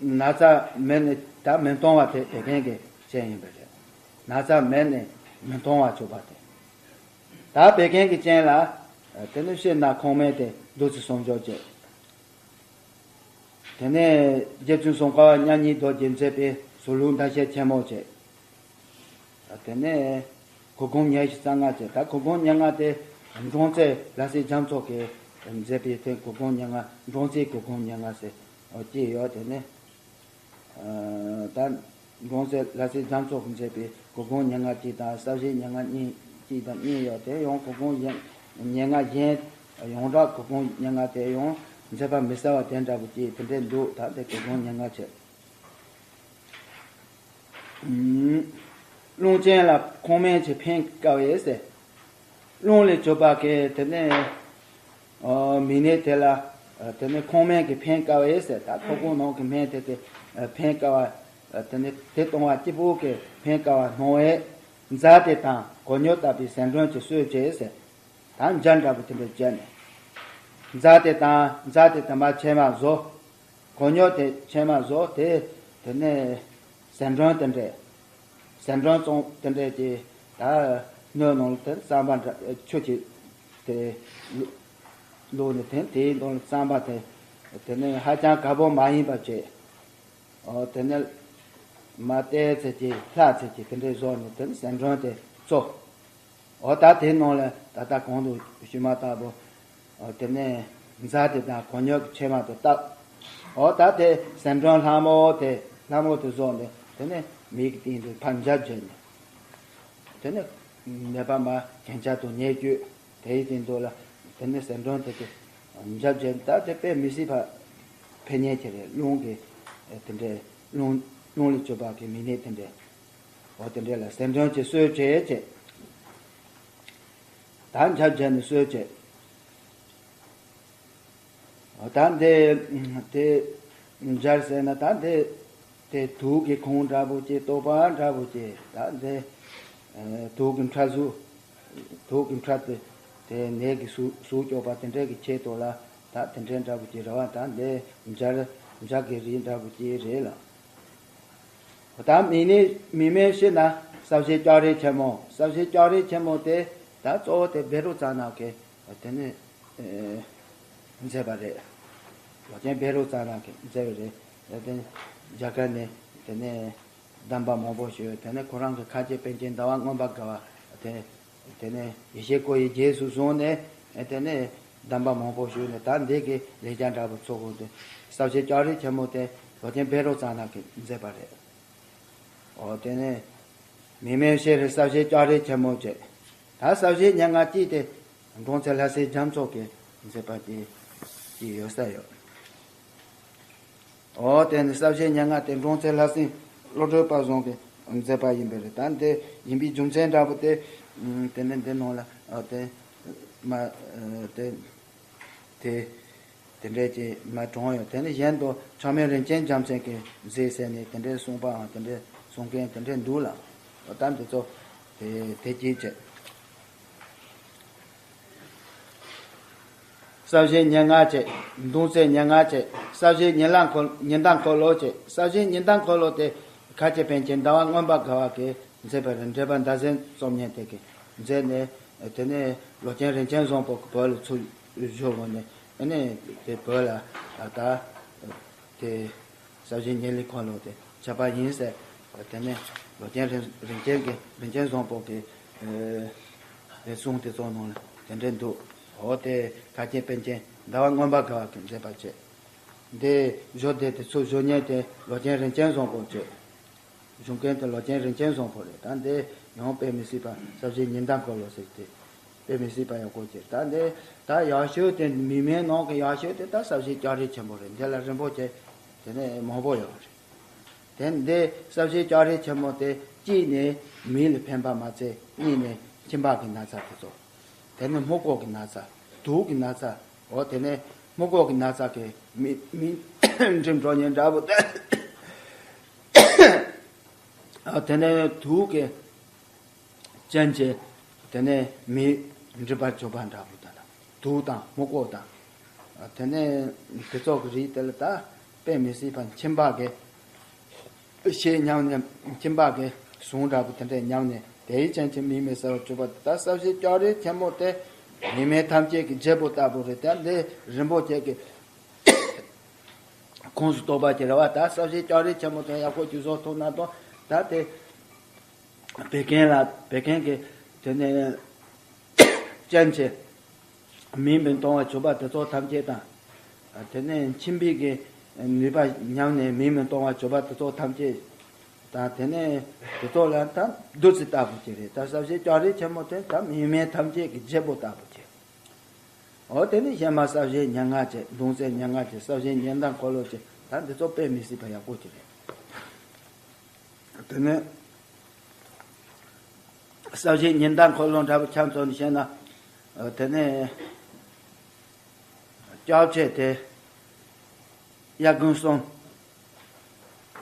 ན་ཚ་མེད་ནས་ད་མི་གཏོང་བ་དེ་བད་ཀན་གྱི་རྐྱེན་ཡིན་པ་རེད། ན་ཚ་མེད་ནས་མི་གཏོང་བ་བྱུག་པ་དེ། ད་བད་ཀན་གྱི་རྐྱེན་ལ་དེ་ནི་ཕྱི་ནང་ཁོག་སྨན་དེ་བདུད་རྩི་སུམ་སྦྱོར་བྱས། དེ་ནས་རྗེ་བཙུན་སུམ་མཁའ་པ་མཉམ་ཉིད་རྡོ་རྗེས་མཛད་པའི་ཟུར་ལུགས་མདའ་ཤེད་ཆེན་མོ་བྱས། དེ་ནས་གུར་གུམ་ཉི་ཤུ་རྩ་ལྔ་བྱས། ད་གུར་གུམ་ཉེར་ལྔ་དེ་འབྲོང་རྩེ་ལྷ་སའི་རྒྱ་མཚོ་གིས་མཛད་པའི་དེ་གུར་གུམ་ཉེར་ལྔ། འབྲོང་རྩེའི་གུར་གུམ་ཉེར་ལྔ་ཟེར་ཅིག་ཡོད། དེ་ནས་ད་འབྲོང་རྩེ་ལྷ་སའི་རྒྱ་མཚོ་གིས་མཛད་པའི་གུར་གུམ་ཉེར་ལྔ་གཅིག་དང་ས་བཞི་ཉེར་ལྔ་གཉིས་གཅིག་དང་གཉིས་ཡོད། དེ་ཡང་གུར་གུམ་ཉེར་ལྔ་གཞན་ཡོངས་གྲགས་གུར་གུམ་ཉེར་ལྔ་དེ་ཡང་མཛད་པ་མི་གསལ་བ་དེ་འདྲ་པོ་ཅིག་དེ་འདྲས་འདུག་ད་དེ་གུར་གུམ་ཉེར་ལྔ་བྱས། རླུང་ཅན་ལ་ཁོག་སྨན་གྱིས་ཕན་དཀའ་བས་ཟེར། རླུང་ལས་གྱུར་པ་གི་དེ་ནས་མིག་ནད་དེ་ལ་དེ་ནས་ཁོག་སྨན་གྱིས་ཕན་དཀའ་བས་ཟེར། ད་ཐོག་ཁོག་ནང་གི་སྨན་དེ་དེ་ཕན་དཀའ་བ། དེ་ནས་དེ་གཏོང་བ་སྐྱིད་པོ་གི་ཕན་དཀའ་བ་སྣང་བས། ཛ་དེ་དང་གོ་སྙོད་ལྟ་བུའི་ཟན་གྲོན་གྱིས་གསོས་བྱས་ཟེར། ད་འཇའ་འདྲ་པོ་དེ་འདྲ་བྱས་ནས། ཛ་དེ་དང་ཛ་དེ་དེ་མ་ཕྱེ་མ་བཟོ། གོ་སྙོད་དེ་ཕྱེ་མ་བཟོ་དེ། དེ་ནས་ཟན་གྲོན་དེ་འདྲས། ཟན་གྲོན་བཙོང་དེ་འདྲས་ཀྱི་ད་སྣོད་ནང་ལ་དེ་རྩམ་པ་འདྲ་ཆུ་གཅིག་དེ་བླུགས་ནས་དེ་དེའི་ནང་ལ་རྩམ་པ་དེ་དེ་ནས་ཧ་ཅང་དཀར་པོ་མ་ཡིན་པ་བྱས། འོ་དེ་ནས་མར་བལྟས་ཚད་ཀྱི་ལྷག་ཚད་ཀྱི་དེ་འདྲས་བཟོས་ནས་དེ་ནས་ཟན་གྲོན་དེ་བཙོ། འོ་ད་དེ་ནང་ལ་ད་ལྟ་གོང་དུ་ཞུས་མ་ལྟ་བུ། འོ་དེ་ནས་ཛ་དེ་དང་གོ་སྙོད་ཀྱི་ཕྱེ་མ་དེ་བཏབ། འོ་ད་དེ་ཟན་གྲོན་ལྷ་མོ་དེ་ལྷ་མོ་དེ་བཟོས་ནས་དེ་ནས་མིག་གི་སྟེང་དུ་ཕར་འཇའ་བྱས་ནས། དེ་ནས་ནད་པ་མར་གན་རྐྱལ་དུ་ཉལ་བཅུག་དེའི་སྟེང་དུ་ལ་དེ་ནས་ཟན་གྲོན་དེ་དེ་འཇའ་བྱས་ནས་ད་དེ་དཔེ་མི་སྲིད་པ་ཕན་ཉེན་ཆེ་རེད། རླུང་གི་དེ་འདྲའི་རླུང་རླུང་ལས་གྱུར་པ་གི་མིག་ནད་དེ་འདྲའི། འོ་དེ་འདྲས་ལ་ཟན་གྲོན་གྱིས་གསོས་བྱས་བྱས། ད་འཇའ་བྱས་ནས་གསོས་བྱས། འོ་ད་འདི་དེ་འཇར་ཟེར་ན་ད་འདི་དེ་དུག་གི་ཁུང་འདྲ་པོ་ཅིག་ལྟོ་ཕག་འདྲ་པོ་ཅིག་ད་འདི་དུག་གི་ཕྲ་གཟུགས། དུག་གི་ཕྲ་དེ་དེ་ནད་ཀྱི་ཟུག་ཟུག་སྐྱོབ་པ་དེ་འདྲས་ཀྱི་ཆེད་དུ་ལ་ད་དེ་འདྲས་འདྲ་པོ་ཅིག་རེད་བ། ད་འདི་འཇར་འཇར་གྱི་རིགས་འདྲ་པོ་ཅིག་རེད་ལ། ད་མིག་ནི་མིག་སྨན་ཤེས་ན་ས་གཞི་ལྕགས་རི་ཆེན་མོ། ས་གཞི་ལྕགས་རི་ཆེན་མོ་དེ་ད་གཙོ་བོ་དེ་བཻ་རོ་ཙ་ན་གི་དེ་ནས་མཛད་པ་རེད། ལོ་ཆེན་བཻ་རོ་ཙ་ན་གིས་མཛད་པ་རེད། དེ་རྒྱ་གར་ནས་དེ་ནས་གདམས་པ་མང་པོ་ཞུས། དེ་ནས་ཁོ་རང་གི་ཁ་ཆེ་པཎ་ཆེན་ཟླ་བ་མངོན་པར་དགའ་བ་དེ། དེ་ནས་ཡེ་ཤེས་སྐུ་ཡི་རྗེས་སུ་བཟུང་ནས་དེ་ནས་གདམས་པ་མང་པོ་ཞུས་ནས་ད་འདི་གི་ལས་རྒྱ་འདྲ་པོ་ཚོགས་དགོས་ཏེ། ས་གཞི་ལྕགས་རི་ཆེན་མོ་དེ་ལོ་ཆེན་བཻ་རོ་ཙ་ན་གིས་མཛད་པ་རེད། འོ་དེ་ནས་མིག་སྨན་ཤེས་རིག་ས་གཞི་ལྕགས་རི་ཆེན་མོ་བྱས། ད་ས་གཞི་ཉེར་ལྔ་གཅིག་དེ་འབྲོང་རྩེ་ལྷ་སའི་རྒྱ་མཚོ་གིས་མཛད་པ་དེ་ཅིག་ཡོད་ས་ཡོད། འོ་དེ་ནི་ས་གཞི་ཉེར་ལྔ་དེ་འབྲོང་རྩེ་ལྷ་སྲིན་བློ་གྲོས་པ་བཟང་གིས་མཛད་པ་ཡིན་པས་རེད། ད་འདི་ཡིན་པའི་རྒྱུ་མཚན་འདྲ་པོ་དེ། དེ་ནི་འདི་ནང་ལ་འོ་དེ་མ་དེ་དེ་དེ་འདྲས་ཀྱི་མ་གྲངས་ཡོད། དེ་ནི་གཞན་དུ་ཆགས་མེད་རིན་ཆེན་རྒྱལ་མཚན་གྱིས་མཛད་ཟེར་ནས་དེ་འདྲས་གསུངས་པའང་དེ་འདྲས་གསུང་མཁན་དེ་འདྲས་འདུག་ལ། འོ་ད་འདི་ཚོ་དེ་དེ་གཅིག་བྱས། ས་གཞི་ཉེར་ལྔ་བྱས། མདུང་རྩེ་ཉེར་ལྔ་བྱས། ས་གཞི་ཉི་ལ་འཁོར་ཉི་ཟླ་འཁོར་ལོ་བྱས། ས་གཞི་ཉི་ཟླ་འཁོར་ལོ་དེ་ཁ་ཆེ་པཎ་ཆེན་ཟླ་བ་མངོན་པར་དགའ་བ་གིས་ མཛད་པ་རེད། འགྲེལ་པ་མདའ་གཟན་རྩོམ་མཁན་དེ་གིས་མཛད་ནས། དེ་ནས་ལོ་ཆེན་རིན་ཆེན་བཟང་པོ་གིས་བོད་ལ་ཚུར་བཞུགས་འོང་ནས། ཨ་ནི་དེ་བོད་ལ་ད་དེ་གསར་བརྗེ་ཉིན་གླའི་འཁོར་ལོ་དེ་ཆགས་པ་ཡིན་ཟེར། དེ་ནས་ལོ་ཆེན་རིན་རིན་ཆེན་གྱི་རིན་ཆེན་བཟང་པོ་གི་ཨེ་དེ་གསུང་དེ་ཚོ་ནང་ལ་དེ་འདྲས་འདུག་འོ་དེ་ཁ་ཆེ་པཎ་ཆེན་ཟླ་བ་མངོན་པ་དགའ་བ་གིས་མཛད་པ་བྱས། འདི་བཞུགས་སྡེ་དེ་ཚུར་བཞུགས་མཁན་དེ་ལོ་ཆེན་རིན་ཆེན་བཟང་པོ་བྱས། གཞུང་མཁན་དེ་ལོ་ཆེན་རིན་ཆེན་བཟང་པོ་རེད། ད་འདི་ཡང་དཔེ་མི་སྲིད་པ་གསར་བརྗེ་ཉི་ཟླ་འཁོར་ལོ་ཟེར་ཏེ་དཔེ་མི་སྲིད་པ་ཡག་པོ་བྱས། ད་འདི་ད་ཡག་ཤོས་དེ་མི་མེད་ནང་གི་ཡག་ཤོས་དེ་ད་གསར་བརྗེ་ལྕགས་རི་ཆེན་པོ་རེད། འདི་ལ་རིན་པོ་ཆེ་དེ་ནས་མང་པོ་ཡོད་རེད། དེ་འདི་གསར་བརྗེ་ལྕགས་རི་ཆེན་པོ་དེ་གཅིག་ནས་མི་ལ་ཕན་པ་མ་ཚད། གཉིས་ནས་ཁྱིམ་པ་གི་ན་ཚ་དེ་ཚོ། དེ་ནས་སྨུག་པོ་གི་ན་ཚ། དུག་གི་ན་ཚ། འོ་དེ་ནས་སྨུག་པོ་གི་ན་ཚ་གི་མི་མི་འགྲིམ་འགྲོ་ཉེན་འདྲ་པོ་དེ། ཨ་དེ་ནས་དུག་གི་རྐྱེན་གྱིས་དེ་ནས་མི་འགྲིམ་པར་གྱུར་པ་འདྲ་པོ་དེ་ལ། དུག་དང་སྨུག་པོ་དང་། ཨ་དེ་ནས་དེ་ཚོ་གི་རིགས་དེ་ལ་ད་དཔེ་མི་སྲིད་པ་ཁྱིམ་པ་གི་ཞེས་སྙམ་ནས། ཁྱིམ་པ་གི་ཟུངས་འདྲ་པོ་དེ་འདྲས་སྙམ་ནས། དེའི་རྐྱེན་གྱིས་མིག་མི་གསལ་བར་གྱུར་པ། ད་གསར་བརྗེ་ལྕགས་རི་ཆེན་མོ་དེ་མིག་སྨན་ཐམས་ཅད་ཀྱི་བརྗེ་པོ་ལྟ་བུ་རེད། ད་འདི་རིན་པོ་ཆེ་གི་ཁོངས་སུ་གཏོགས་པ་ཅིག་རེད་བ། ད་གསར་བརྗེ་ལྕགས་རི་ཆེན་མོ་དེ་ཡག་པོ་ཅིག་བཟོ་ཐུབ་ན་དང་། ད་དེ་བད་ཀན་ལ་བད་ཀན་གྱི་དེ་ནས་རྐྱེན་གྱིས་མིག་མི་མཐོང་བར་གྱུར་པ་དེ་ཚོ་ཐམས་ཅད་དང་། དེ་ནས་མཆིན་པའི་གི་ནུས་པ་ཉམས་ནས་མིག་མི་མཐོང་བར་གྱུར་པ་དེ་ཚོ་ཐམས་ཅད་དང་། དེ་ནས་དེ་ཚོ་ལ་ད་བདུད་རྩི་ལྟ་བུ་ཅིག་རེད། ད་གསར་བརྗེ་ལྕགས་རི་ཆེན་མོ་དེ་ད་མིག་སྨན་ཐམས་ཅད་ཀྱི་བརྗེ་པོ་ལྟ་བུ་ཅིག་འོ་དེ་ནས་གཞན་མ་གསར་བརྗེ་ཉེར་ལྔ་བྱས། གདུང་སྲས་ཉེར་ལྔ་བྱས། གསར་བརྗེ་ཉི་ཟླ་འཁོར་ལོ་བྱས། ད་འདི་ཚོ་དཔེ་མི་སྲིད་པ་ཡག་པོ་ཅིག་རེད། དེ་ནས་གསར་བརྗེ་ཉི་ཟླ་འཁོར་ལོ་འདྲ་པོ་ཆ་མཚོན་ནས་བཤད་ན། ཨ་དེ་ནས་སྐྱབས་རྗེ་དེ་དབྱར་དགུན་གསུམ།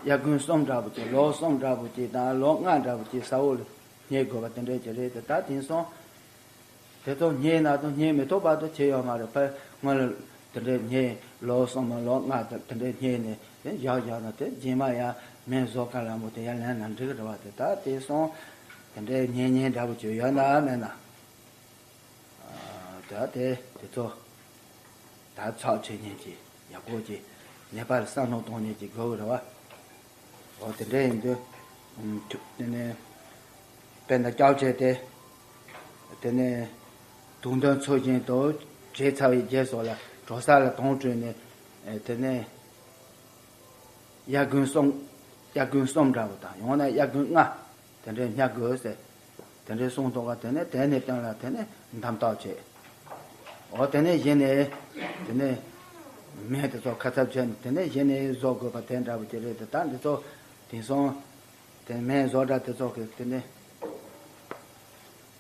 དབྱར་དགུན་གསུམ་འདྲ་པོ་ཅིག་ལོ་གསུམ་འདྲ་པོ་ཅིག་དང་ལོ་ལྔ་འདྲ་པོ་ཅིག་ས་འོག་ལ་བསྙལ་དགོས་པ་དེ་འདྲ་ཅིག་རེད་དེ། ད་དེང་སང་དེ་ཚོ་བསྙལ་ན་དང་བསྙལ་མི་ཐུབ་པ་དང་ཅི་ཡོད་མ་རེད། ཕར་སྔོན་ལ་དེ་འདྲ་བསྙལ། ལོ་གསུམ་ལོ་ལྔ་དེ་དེ་འདྲ་བསྙལ་ནས་དེ་བཞག་བཞག་ན། དེ་རྗེས་མ་ཡང་སྨན་བཟོ་ག་ལ་མོ་དེ་ཡར་ལེན་ན་འགྲིག་རེད་བ། དེ་ད་དེང་སང་དེ་འདྲ་བསྙལ་མཁན་འདྲ་པོ་ཅིག་ཡོད་ན་མེད་ན། ཨ་ད་དེ་དེ་ཚོ་ད་ཚོགས་བྱེད་མཁན་གྱི་ཡག་པོ་གྱི་ནད་པ་ལ་བསམ་མནོ་གཏོང་མཁན་གྱི་དགོས་རེད་བ། འོ་དེ་འདྲ་ཡིན་དུས། ཨུམ་ཐུ་དེ་ནས་དཔེར་ན་སྐྱབས་རྗེ་དེ། དེ་ནས་དུག་འདོན་ཚུལ་བཞིན་དུ་བྱས་ཚར་བའི་རྗེས་སུ་ལ་གྲོ་ས་ལ་དོང་བརྐོས་ནས། ཨེ་དེ་ནས་དབྱར་དགུན་གསུམ། དབྱར་དགུན་གསུམ་འདྲ་པོ་དང་། ཡང་ན་དབྱར་དགུན་ལྔ། དེ་འདྲའི་བསྙལ་དགོས་ཟེར། དེ་འདྲའི་གསུངས་འདུག་ག་དེ་ནས་དེ་ནས་སྟེང་ལ་དེ་ནས་འདམ་བཏགས་བྱས། འོ་དེ་ནས་གཞི་ནས་དེ་ནས་སྨན་དེ་ཚོ་ཁ་ཚབ་བྱས་ནས། དེ་ནས་གཞི་ནས་བཟོ་དགོས་པ་དེ་འདྲ་པོ་དེ་རེད་དེ། ད་འདི་ཚོ་དེང་སང་དེ་སྨན་བཟོ་གྲྭ་དེ་ཚོ་གིས་དེ་ནས་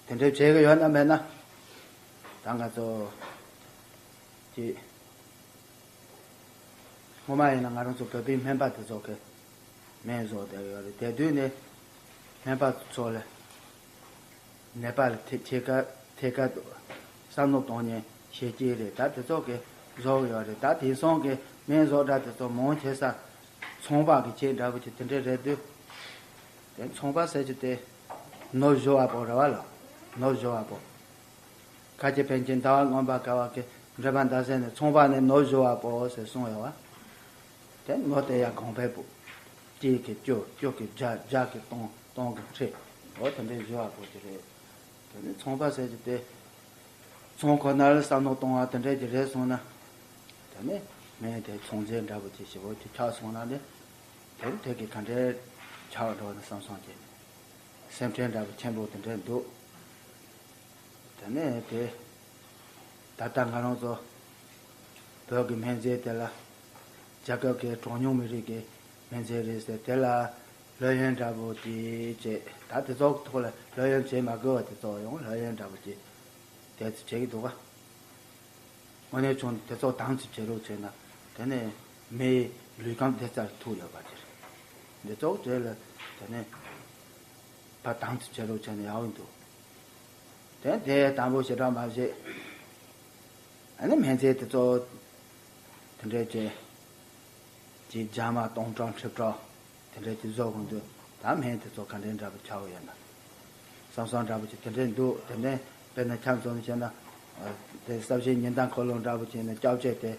དེ་འདྲའི་བྱེད་ཀྱི་ཡོད་ན་མེད་ན། ད་ང་ཚོ་གི་སྔོན་མ་ཡིན་ན་ང་རང་ཚོ་བོད་པའི་སྨན་པ་དེ་ཚོ་གིས་སྨན་བཟོ་བསྡད་ཡོད་རེད། དེ་དུས་ནས་སྨན་པ་ཚོ་ལ་ནད་པ་ལ་ཐད་ཀར་ཐད་ཀར་དུ་བསམ་བློ་གཏོང་མཁན་ཞེ་གཅིག་རེད། ད་དེ་ཚོ་གིས་བཟོ་གི་ཡོད་རེད། ད་དེང་སང་གི་སྨན་བཟོ་གྲྭ་དེ་ཚོ་མང་ཆེ་ས་ཚོང་པ་གི་ཆེད་འདྲ་པོ་ཅིག་དེ་འདྲ་རེད་དུས། དེ་ཚོང་པ་ཟེར་རྒྱུ་དེ་ནོར་ཞོ་བ་པོ་རེད་བ་ལ། ནོར་ཞོ་བ་པོ། ཁ་ཆེ་པཎ་ཆེན་ཟླ་བ་མངོན་པ་དགའ་བ་གིས་འགྲེལ་པ་མདའ་གཟན་ནས་ཚོང་པ་ནི་ནོར་ཞོ་བ་པོ་ཟེར་གསུངས་ཡོད་བ། དེ་ནོར་དེ་ཡང་གོང་འཕེལ་པོ། གཅིག་གིས་བཅུ། བཅུ་གིས་བརྒྱ། བརྒྱ་གིས་སྟོང་། སྟོང་གིས་ཁྲི། འོ་དེ་འདྲའི་ཞོ་བ་པོ་དེ་རེད། དེ་ནི་ཚོང་པ་ཟེར་རྒྱུ་དེ་ཚོང་ཁོ་ན་ལ་བསམ་བློ་གཏོང་བ་དེ་འདྲ་ཅིག་རེད་སོང་ན། དེ་ནི་སྨན་དེ་ཚོང་རྫས་འདྲ་པོ་ཅིག་ཞེ་པོ་ཅིག་ཆགས་སོང་ན་ནི། དེ་ནི་དེ་གིས་ག་འདྲའི་ཆགས་འགྲོ་ནི་བསམ་སོང་གི། སེམས་ཁྲལ་འདྲ་པོ་ཆེན་པོ་དེ་འདྲ་འདུག་དེ་ནས་དེ་ད་ལྟ་ང་རང་ཚོ་བོད་ཀྱི་སྨན་རྫས་དེ་ལ་རྒྱ་གར་གྱི་གྲངས་ཉུང་མི་རིགས་ཀྱི་སྨན་རྫས་རེད་ཟེར། དེ་ལ་ལབ་ཡོན་འདྲ་པོ་ཅིག་བྱས། ད་དེ་ཚོ་ཐོག་ལ་ལབ་ཡོན་བྱེད་མ་དགོས་པ་དེ་ཚོ་ཡང་ལབ་ཡོན་འདྲ་པོ་ཅིག་དེ་ཚོ་བྱེད་ཀྱི་འདུག་ག་དངོས་གནས་བྱུང་དེ་ཚོ་དམ་ཚིག་བྱེད་རོགས་བྱས་ན། དེ་ནས་མིའི་ལུས་ཁམས་བདེ་རྩར་ཐུག་ཡོད་པ་དེ་རེད། འདི་ཚོ་གྲས་ལ་དེ་ནས་ཕར་དམ་ཚིག་བྱེད་རོགས་བྱས་ན་ཡག་པོ་འདུག་དེ་དེ་དང་པོ་ཞེ་དྲག་མ་བྱེད། ཨ་ནི་སྨན་རྫས་དེ་ཚོ་དེ་འདྲས་བྱས། ཅིག་རྒྱ་མ་སྟོང་ཕྲག་ཁྲི་ཕྲག་དེ་འདྲས་ཅིག་བཟོ་དགོས་འདུག་ད་སྨན་དེ་ཚོ་ག་འདྲའི་འདྲ་པོ་ཆགས་ཡོད་ན། བསམ་བསམ་འདྲ་པོ་ཅིག་དེ་འདྲའི་འདུག་དེ་ནས་དཔེར་ན་ཁྱམས་ཚོ་ནས་བཤད་ན། དེ་ས་གཞི་ཉི་ཟླ་འཁོར་ལོ་འདྲ་པོ་ཅིག་ནས་སྐྱབས་བཅོལ་དེ།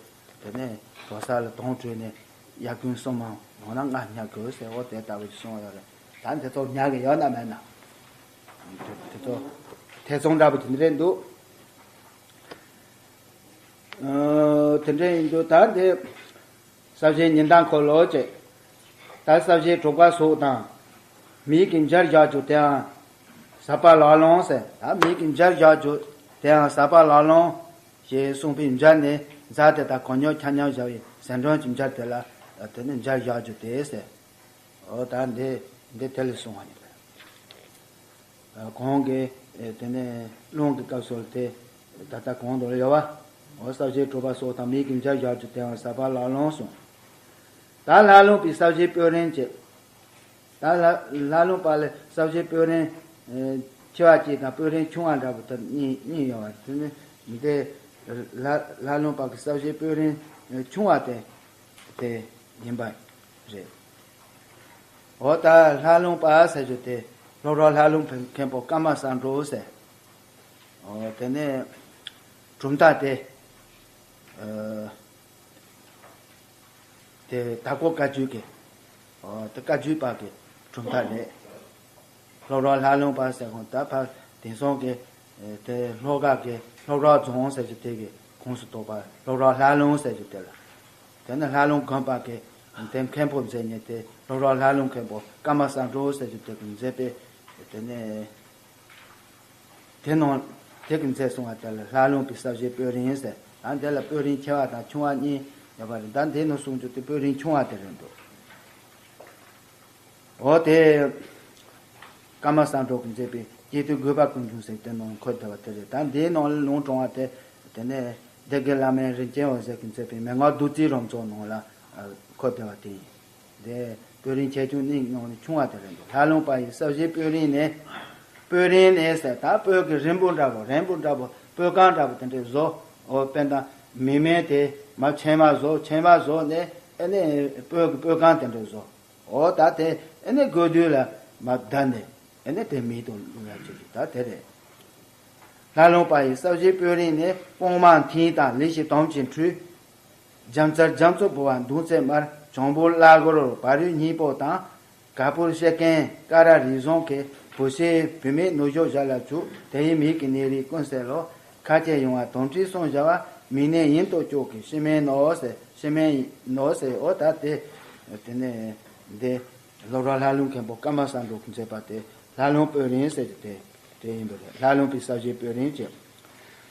དེ་ནས་གྲོ་ས་ལ་དོང་བྲུས་ནས་དབྱར་དགུན་གསུམ་མམ་ཡང་ན་ལྔ་ཉལ་དགོས་ཟེར། འོ་དེ་ལྟ་བུ་ཅིག་གསུངས་ཡོད་རེད། ད་དེ་ཚོ་ཉལ་གི་ཡོད་ན་མེད་ན། དེ་ཚོ་ཐེ་ཚོམ་འདྲ་པོ་ཅིག་དེ་འདྲའི་འདུག་ཨ། དེ་འདྲ་ཡིན་དུས་ད་འདི་ས་གཞི་ཉི་ཟླ་འཁོར་ལོ་བཅས། ད་ས་གཞི་དྲུག་པ་སོགས་དང་། མིག་གི་འབྱར་བཞག་རྒྱུ་དེའང་ཟག་པ་ལག་ལོང་ཟེར། ད་མིག་གི་འབྱར་བཞག་རྒྱུ་དེའང་ཟག་པ་ལག་ལོང་ཞེས་གསུངས་པའི་འབྱར་ནི་ཟག་དེ་དག་གོ་མྱོང་ཆ་མཉམ་བཞག་པའི་ཟེར་མགྲོན་གྱི་འབྱར་དེ་ལ་དེ་ནི་འབྱར་བཞག་རྒྱུ་དེ་ཟེར། འོ་ད་འདི་འདི་དེ་ལས་གསུངས་པ་ཡིན་པས། གོང་གི་དེ་ནས་རླུང་གི་སྐབས་སུ་དེ་ད་ལྟ་གོང་དུ་ཡོད་པ། འོ་ས་གཞི་དྲུག་པ་སོགས་དང་མིག་གི་འབྱར་བཞག་རྒྱུ་དེའང་ཟག་པ་ལག་ལོང་གསུངས། ད་ལྷ་ལུང་པའི་ས་གཞི་སྤོས་རེངས་བཅས། ད་ལྷ་ལྷ་ལུང་པ་ལ་ས་གཞི་སྤོས་རེངས་ཆེ་བ་གཅིག་དང་སྤོས་རེངས་ཆུང་བ་འདྲ་པོ་དེ་གཉིས་གཉིས་ཡོད་པ། དེ་ནི་འདི་ལྷ་ལྷ་ལུང་པ་གི་ས་གཞི་སྤོས་རེངས་ཆུང་བ་དེ་དེ་ཡིན་པ་རེད། འོ་ད་ལྷ་ལུང་པ་ཟེར་རྒྱུ་དེ་སློབ་གྲྭ་ལྷ་ལུང་མཁན་པོ་ཀརྨ་སམ་བྷོ་ཊ་ཟེར། འོ་དེ་ནས་གྲུབ་མཐའ་དེ་ཨ་དེ་དྭགས་པོ་བཀའ་བརྒྱུད་ཀྱི་འོ་དེ་བཀའ་བརྒྱུད་པ་གི་གྲུབ་མཐའ་རེད། སློབ་གྲྭ་ལྷ་ལུང་པ་ཟེར་ཁོང་ད་ཕར་དེང་སང་གི་དེ་སློབ་གྲྭ་གི་སློབ་གྲྭ་རྫོང་ཟེར་རྒྱུ་དེ་གི་ཁོངས་སུ་གཏོགས་པ་སློབ་གྲྭ་ལྷ་ལུང་ཟེར་རྒྱུ་དེ་ལ། དེ་ནི་ལྷ་ལུང་དགོན་པ་གི་དེ་མཁན་པོ་མཛད་མཁན་དེ་སློབ་གྲྭ་ལྷ་ལུང་མཁན་པོ་ཀརྨ་སམ་བྷོ་ཊ་ཟེར་རྒྱུ་དེ་གི་མཛད་པའི་དེ་ནས་དེ་ནང་དེ་གི་མཛད་གསུང་བ་དེ་ལ་ལྷ་ལུང་པའི་ས་གཞི་སྤོས་རེངས་ཟེར། ད་འདི་ལ་སྤོས་རེངས་ཆེ་བ་དང་ཆུང་བ་གཉིས་ཡོད་པ་རེད། ད་འདི་ནང་གསུང་རྒྱུ་དེ་སྤོས་རེངས་ཆུང་བ་དེ་རེད་འདུག་འོ་དེ་ཀརྨ་སམ་བྷོ་ཊ་གིས་མཛད་པའི་སྐྱེ་དུས་དགོས་པ་ཀུན་འབྱུང་ཟེར་དེ་ནང་འཁོད་བསྡད་པ་དེ་རེད། ད་འདིའི་ནང་ལ་ལུང་དྲངས་པ་དེ་དེ་ནས་སྡེ་དགེ་བླ་མའི་རིན་ཆེན་འོད་ཟེར་གྱིས་མཛད་པའི་མན་ངག་བདུད་རྩིའི་རོལ་མཚོ་ནང་ལ་འཁོད་བསྡད་པ་དེ་ཡིན། དེ་སྤོས་རེངས་ཆེ་ཆུང་གཉིས་ནང་ནས་ཆུང་བ་དེ་རེད་འདུག་ལྷ་ལུང་པ་ཡི་ས་གཞི་སྤོས་རེངས་ནས། སྤོས་རེངས་ནས་ཟེར་ད་སྤོས་ཀྱི་རེངས་པོ་འདྲ་པོ་རེངས་པོ་འདྲ་པོ་སྤོས་རྐང་འདྲ་པོ་དེ་འདྲས་བཟོ། འོ་དཔེར་ན་མིག་སྨན་དེ་མར་ཆེན་པ་བཟོ། ཆེན་པ་བཟོ་ནས་ཨ་ནི་སྤོས་ཀྱི་སྤོས་རྐང་དེ་འདྲས་བཟོ། འོ་ད་དེ་ཨ་ནི་དགོས་དུས་ལ་མར་བརྡར་ནས་ཨ་ནི་དེ་མིག་ཏུ་བླུག་ཡག་ཅིག་རེད། ད་དེ་རེད། ལྷ་ལུང་པ་ཡི་ས་གཞི་སྤོས་རེངས་ནས། དཔུང་མང་མཐིལ་དང་ལི་ཤི་དོམ་གྱིས་འཁྲུས། རྒྱ་མཚར་རྒྱ་མཚོ་ཕོ་བ་མདུང་རྩེ་དམར། འཇམ་བུ་བླ་གོར་བ་རུའི་སྙིང་པོ་དང་། ག་པུར་ཤ་ཀན་ཀ་ར་རི་བཟང་གི། བུ་ཤའི་བུད་མེད་ནུ་ཞོ་ཞལ་ལ་བྱུག་དེ་ཡི་མིག་གི་ནད་རིགས་ཀུན་སེལ་ལོ། ཁ་ཆེ་ཡོང་བ་དོམ་མཁྲིས་སྲུང་བྱ་བ། མིག་ནད་ཡུན་དུ་སྐྱོབ་ཀྱི་ཤི་སྨན་ནོ་ཟེར། ཤི་སྨན་ནོ་ཟེར། འོ་ད་དེ་དེ་ནས་འདི་སློབ་གྲྭ་ལྷ་ལུང་མཁན་པོ་ཀརྨ་སམ་བྷོ་ཊས་མཛད་པ་དེ་ལྷ་ལུང་སྤོས་རེངས་ཟེར་གྱི་དེ་དེ་ཡིན་པ་རེད། ལྷ་ལུང་པའི་ས་གཞི་སྤོས་རེངས་བཅས།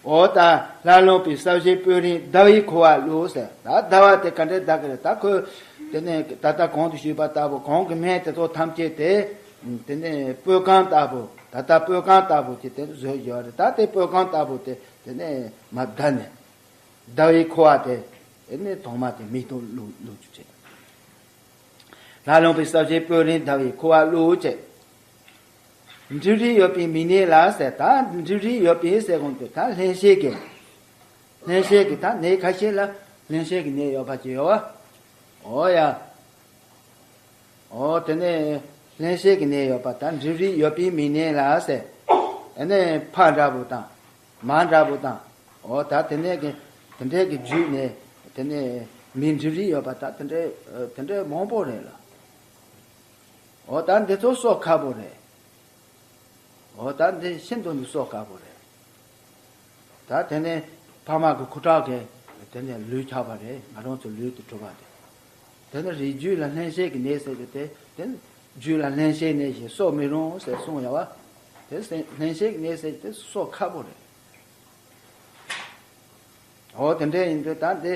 འོ་ད་ལྷ་ལུང་པའི་ས་གཞི་སྤོས་རེངས་ཟླ་བའི་ཁུ་བ་བླུགས་ཟེར། ད་ཟླ་བ་དེ་ག་འདྲས་ཟླ་གི་རེད། ད་ཁོས་དེ་ནས་ད་ལྟ་གོང་དུ་ཞུས་པ་ལྟ་བུ་གོང་གི་སྨན་དེ་ཚོ་ཐམས་ཅད་དེ་དེ་ནས་སྤོས་རྐང་ལྟ་བུ། ད་ལྟ་སྤོས་རྐང་ལྟ་བུ་ཅིག་དེ་བཟོས་ཡོད་རེད། ད་དེ་སྤོས་རྐང་ལྟ་བུ་དེ་དེ་ནས་མར་བརྡར་ནས་ཟླ་བའི་ཁུ་བ་དེ་དེ་ནས་ཐོག་མ་དེ་མིག་ཏུ་བླུགས་བླུགས་རྒྱུ་བྱས། ལྷ་ལུང་པའི་ས་གཞི་སྤོས་རེངས་ཟླ་བའི་ཁུ་བ་བླུགས་བཅས། འབྲུ་རིགས་ཡོད་པའི་མིག་ནད་ལ་ཟེར། ད་འབྲུ་རིགས་ཡོད་པའི་ཟེར་གོང་དུ་ད་བརླན་གཤེར་གྱི། བརླན་གཤེར་གྱི་ད་ནད་ཁ་ཤས་ལ་བརླན་གཤེར་གྱི་ནད་ཡོད་པ་ཅིག་ཡོད་པ། འོ་ཡ། འོ་དེ་ནས་བརླན་གཤེར་གྱི་ནད་ཡོད་པ་ད་འབྲུ་རིགས་ཡོད་པའི་མིག་ནད་ལ་ཟེར། ཨ་ནི་ཕག་འདྲ་པོ་དང་། མ་འདྲ་པོ་དང་། འོ་ད་དེ་ནས་གི་དེ་འདྲས་ཀྱི་བརྒྱུད་ནས་དེ་ནས་མིག་འབྲུ་རིགས་ཡོད་པ་ད་དེ་འདྲས་དེ་འདྲས་མང་པོ་རེད་ལ། འོ་ད་འདི་ཚོ་གསོ་ཁག་པོ་རེད། འོ་ད་འདི་ཤིན་ཏུ་ནས་གསོ་དཀའ་པོ་རེད། ད་དེ་ནས་ཕ་མ་གི་ཁུ་ཁྲག་གིས་དེ་ནས་ལུས་ཆགས་པ་རེད། ང་རང་ཚོ་ལུས་དེ་གྲུབ་པ་དེ། དེ་ནས་རིགས་རྒྱུད་ལ་བརླན་གཤེར་གྱི་ནད་ཟེར་གྱི་དེ་དེ་ནས་རྒྱུད་ལ་བརླན་གཤེར་ནད་ཞིག་གསོ་མི་རུང་ཟེར་གསུངས་ཡོད་པ། དེ་བརླན་གཤེར་གྱི་ནད་ཟེར་གྱི་དེ་གསོ་ཁག་པོ་རེད། འོ་དེ་འདྲས་ཡིན་དུས་ད་འདི་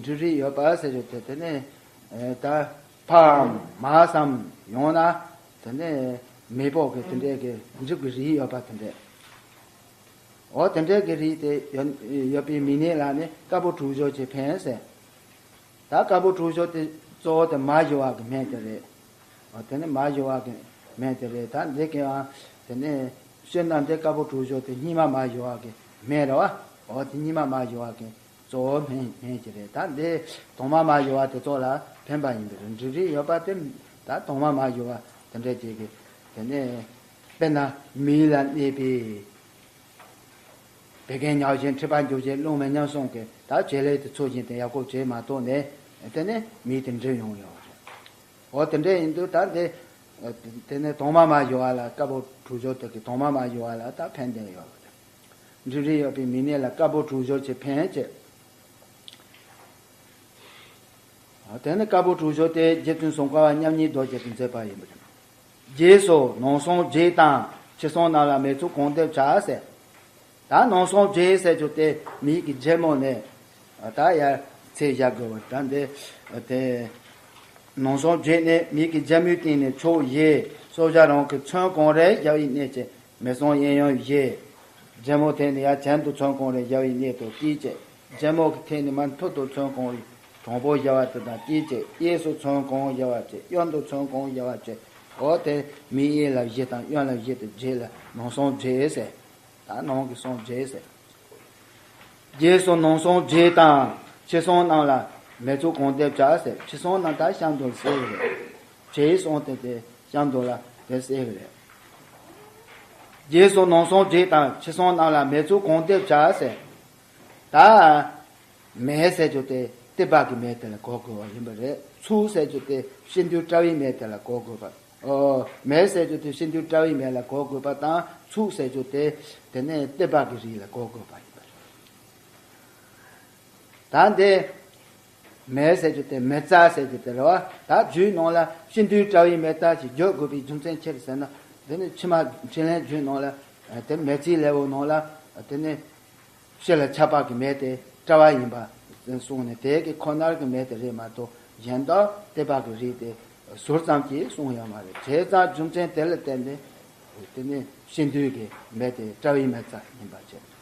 འབྲུ་རིགས་ཡོད་པ་ཟེར་རྒྱུ་དེ་དེ་ནས་ད་ཕག་གམ་མ་སམ་ཡང་ན་དེ་ནས་མེ་ཏོག་གི་དེ་འདྲས་ཀྱི་འབྲུ་གི་རིགས་ཡོད་པ་དེ་འདྲས། འོ་དེ་འདྲས་ཀྱི་རིགས་དེ་ཡོད་ཡོད་པའི་མིག་ནད་ལ་ནི་དཀར་པོ་དྲུག་སྦྱོར་གྱིས་ཕན་ཟེར། ད་དཀར་པོ་དྲུག་སྦྱོར་དེ་གཙོ་བོ་དེ་མ་ཞུ་བ་གི་སྨན་དེ་རེད། འོ་དེ་ནི་མ་ཞུ་བ་གི་སྨན་དེ་རེད། ད་འདི་གའང་དེ་ནི་བཤད་ན་འདི་དཀར་པོ་དྲུག་སྦྱོར་དེ་སྙིགས་མ་མ་ཞུ་བ་གི་སྨན་རེད་བ། འོ་དེ་སྙིགས་མ་མ་ཞུ་བ་གི་གཙོ་བོ་སྨན་སྨན་གྱི་རེད། ད་འདི་དྭངས་མ་མ་ཞུ་བ་དེ་ཚོ་ལ་ཕན་པ་ཡིན་པའི་རེད། འབྲུ་རིགས་ཡོད་པ་དེ་ད་དྭངས་མ་མ་ཞུ་བ་ དེ་འདྲ་ཅིག་གི། དེ་ནས་དཔེར་ན་མི་ལ་གནས་པའི་བད་ཀན་ཉག་བཞིན་མཁྲིས་པ་འགྱུར་བཞིན་རླུང་མི་ཉམས་གསུམ་གྱི་ད་བྱེད་ལས་དེ་ཚོ་བཞིན་དེ་ཡག་པོ་བྱས་མ་གཏོགས་ནས་དེ་ནས་མི་དེ་འགྲིབ་ཡོང་ཡོད་རེད། འོ་དེ་འདྲ་ཡིན་དུས་ད་འདི། དེ་ནས་དྭངས་མ་མ་ཞུ་བ་ལ་དཀར་པོ་དྲུག་སྦྱོར་དེ་གི་དྭངས་མ་མ་ཞུ་བ་ལ་ད་ཕན་བདེ་ཡོད་རེད། འགྲིབ་རིགས་ཡོད་པའི་མི་ནད་ལ་དཀར་པོ་དྲུག་སྦྱོར་གྱི་ཕན་བྱེད། དེ་ནི་དཀར་པོ་དྲུག་སྦྱོར་དེ་རྗེ་བཙུན་སུམ་མཁར་བ་མཉམ་ཉིད་རྡོ་རྗེ་གིས་མཛད་པ་ཡིན་པ་རེད། རྗེས་སུ་ནང་གསང་བརྗེ་དང་ཕྱི་གསང་རྣམས་ལ་མེ་ཚུགས་གང་ཐེབས་བྱ་ཟེར། ད་ནང་གསང་བརྗེ་ཟེར་རྒྱུ་དེ་མི་གི་རྒྱལ་མོ་ནས། ད་ཡར་ཚེ་བཞག་དགོས་པ་ད་འདི། དེ། ནང་གསང་བརྗེ་ནས་མི་གི་རྒྱལ་མོའི་སྟེང་ནས་ཕྱོགས་བཞི། སྲོག་ཆགས་རང་གི་ཚོན་གང་རེ་བཞག་པའི་གནས་ཀྱི་མེ་གསང་གཡས་གཡོན་བཞི། རྒྱལ་མོ་ཐད་ནས་ཡར་གྱེན་དུ་ཚོན་གང་རེ་བཞག་པའི་གནས་དང་དཀྱིལ་བཅས། རྒྱལ་མོ་གི་ཐད་ནས་མར་མཐུད་དུ་ཚོན་གང་རེ་དྲང་པོ་བཞག་པ་དེ་དང་དཀྱིལ་བཅས། གཡས་སུ་ཚོན་གང་བཞག་པ་བཅས། གཡོན་དུ་ཚོན་གང་བཞག་པ་བཅས། འོ་དེ་མི་གཡས་ལ་བཞི་དང་གཡོན་ལ་བཞི་དེ་བརྗེ་ལ་ནང་གསང་བརྗེ་ཟེར། ད་ནང་གི་གསང་བརྗེ་ཟེར། རྗེས་སུ་ནང་གསང་བརྗེ་དང་ཕྱི་གསང་རྣམས་ལ་མེ་ཚུགས་གང་ཐེབས་བྱ་ཟེར། ཕྱི་གསང་རྣམས་ད་གཤམ་དུ་གསལ་གི་རེད། ཕྱིའི་གསང་དེ་དེ་གཤམ་དུ་ལ་དེ་གསལ་གི་རེད། རྗེས་སུ་ནང་གསང་བརྗེ་དང་ཕྱི་གསང་རྣམས་ལ་མེ་ཚུགས་གང་ཐེབས་བྱ་ཟེར། ད། མེ་ཟེར་རྒྱུ་དེ་ཏི་པ་གི་མེ་དེ་ལ་གོ་དགོས་པ་ཡིན་པ་རེད། ཚུགས་ཟེར་རྒྱུ་དེ་ཤིན་ཏུ་དྲ་བའི་མེ་དེ་ལ་གོ་དགོས་པ། ཨོ། མེ་ཟེར་རྒྱུ་དེ་ཤིན་ཏུ་དྲ་བའི་མེ་ལ་གོ་དགོས་པ་དང་ཚུགས་ཟེར་རྒྱུ་དེ་དེ་ནས་ཏི་པ་གི་རིགས་ལ་གོ་དགོས་པ་ཡིན་པ་རེད། ད་འདི། མེ་ཟེར་རྒྱུ་དེ་མེ་བཙའ་ཟེར་རྒྱུ་དེ་རེད་བ། ད་རྒྱུད་ནང་ལ་ཤིན་ཏུ་དྲ་བའི་མེ་ད་ཅིག་བརྗོད་དགོས་པའི་རྒྱུ་མཚན་ཅི་རེད་ཟེར་ན། དེ་ནི་ཕྱི་མ་འཕྲིན་ལས་རྒྱུད་ནང་ལ་དེ་མེ་བཙའི་ལེའུ་ནང་ལ་དེ་ནི། ཕྱི་ལ་ཆགས་པ་གི་མེ་དེ་དྲ་བ་ཡིན་པ་གསུངས་ནས་དེ་གི་ཁོ་ནར་གི་མེ་དེ་རེད་མ་གཏོགས་གཞན་དག་ཏི་པ་གི་རིགས་དེ་ཟུར་ཙམ་གྱིས་གསུངས་ཡོད་མ་རེད། བྱས་ཙང་རྒྱུ་མཚན་དེ་ལ་བརྟེན་ཏེ་དེ་ནི་ཤིན་ཏུ་གི་མེ་དེ་དྲ་བའི་མེ་བཙའ་ཡིན་པ་བྱས།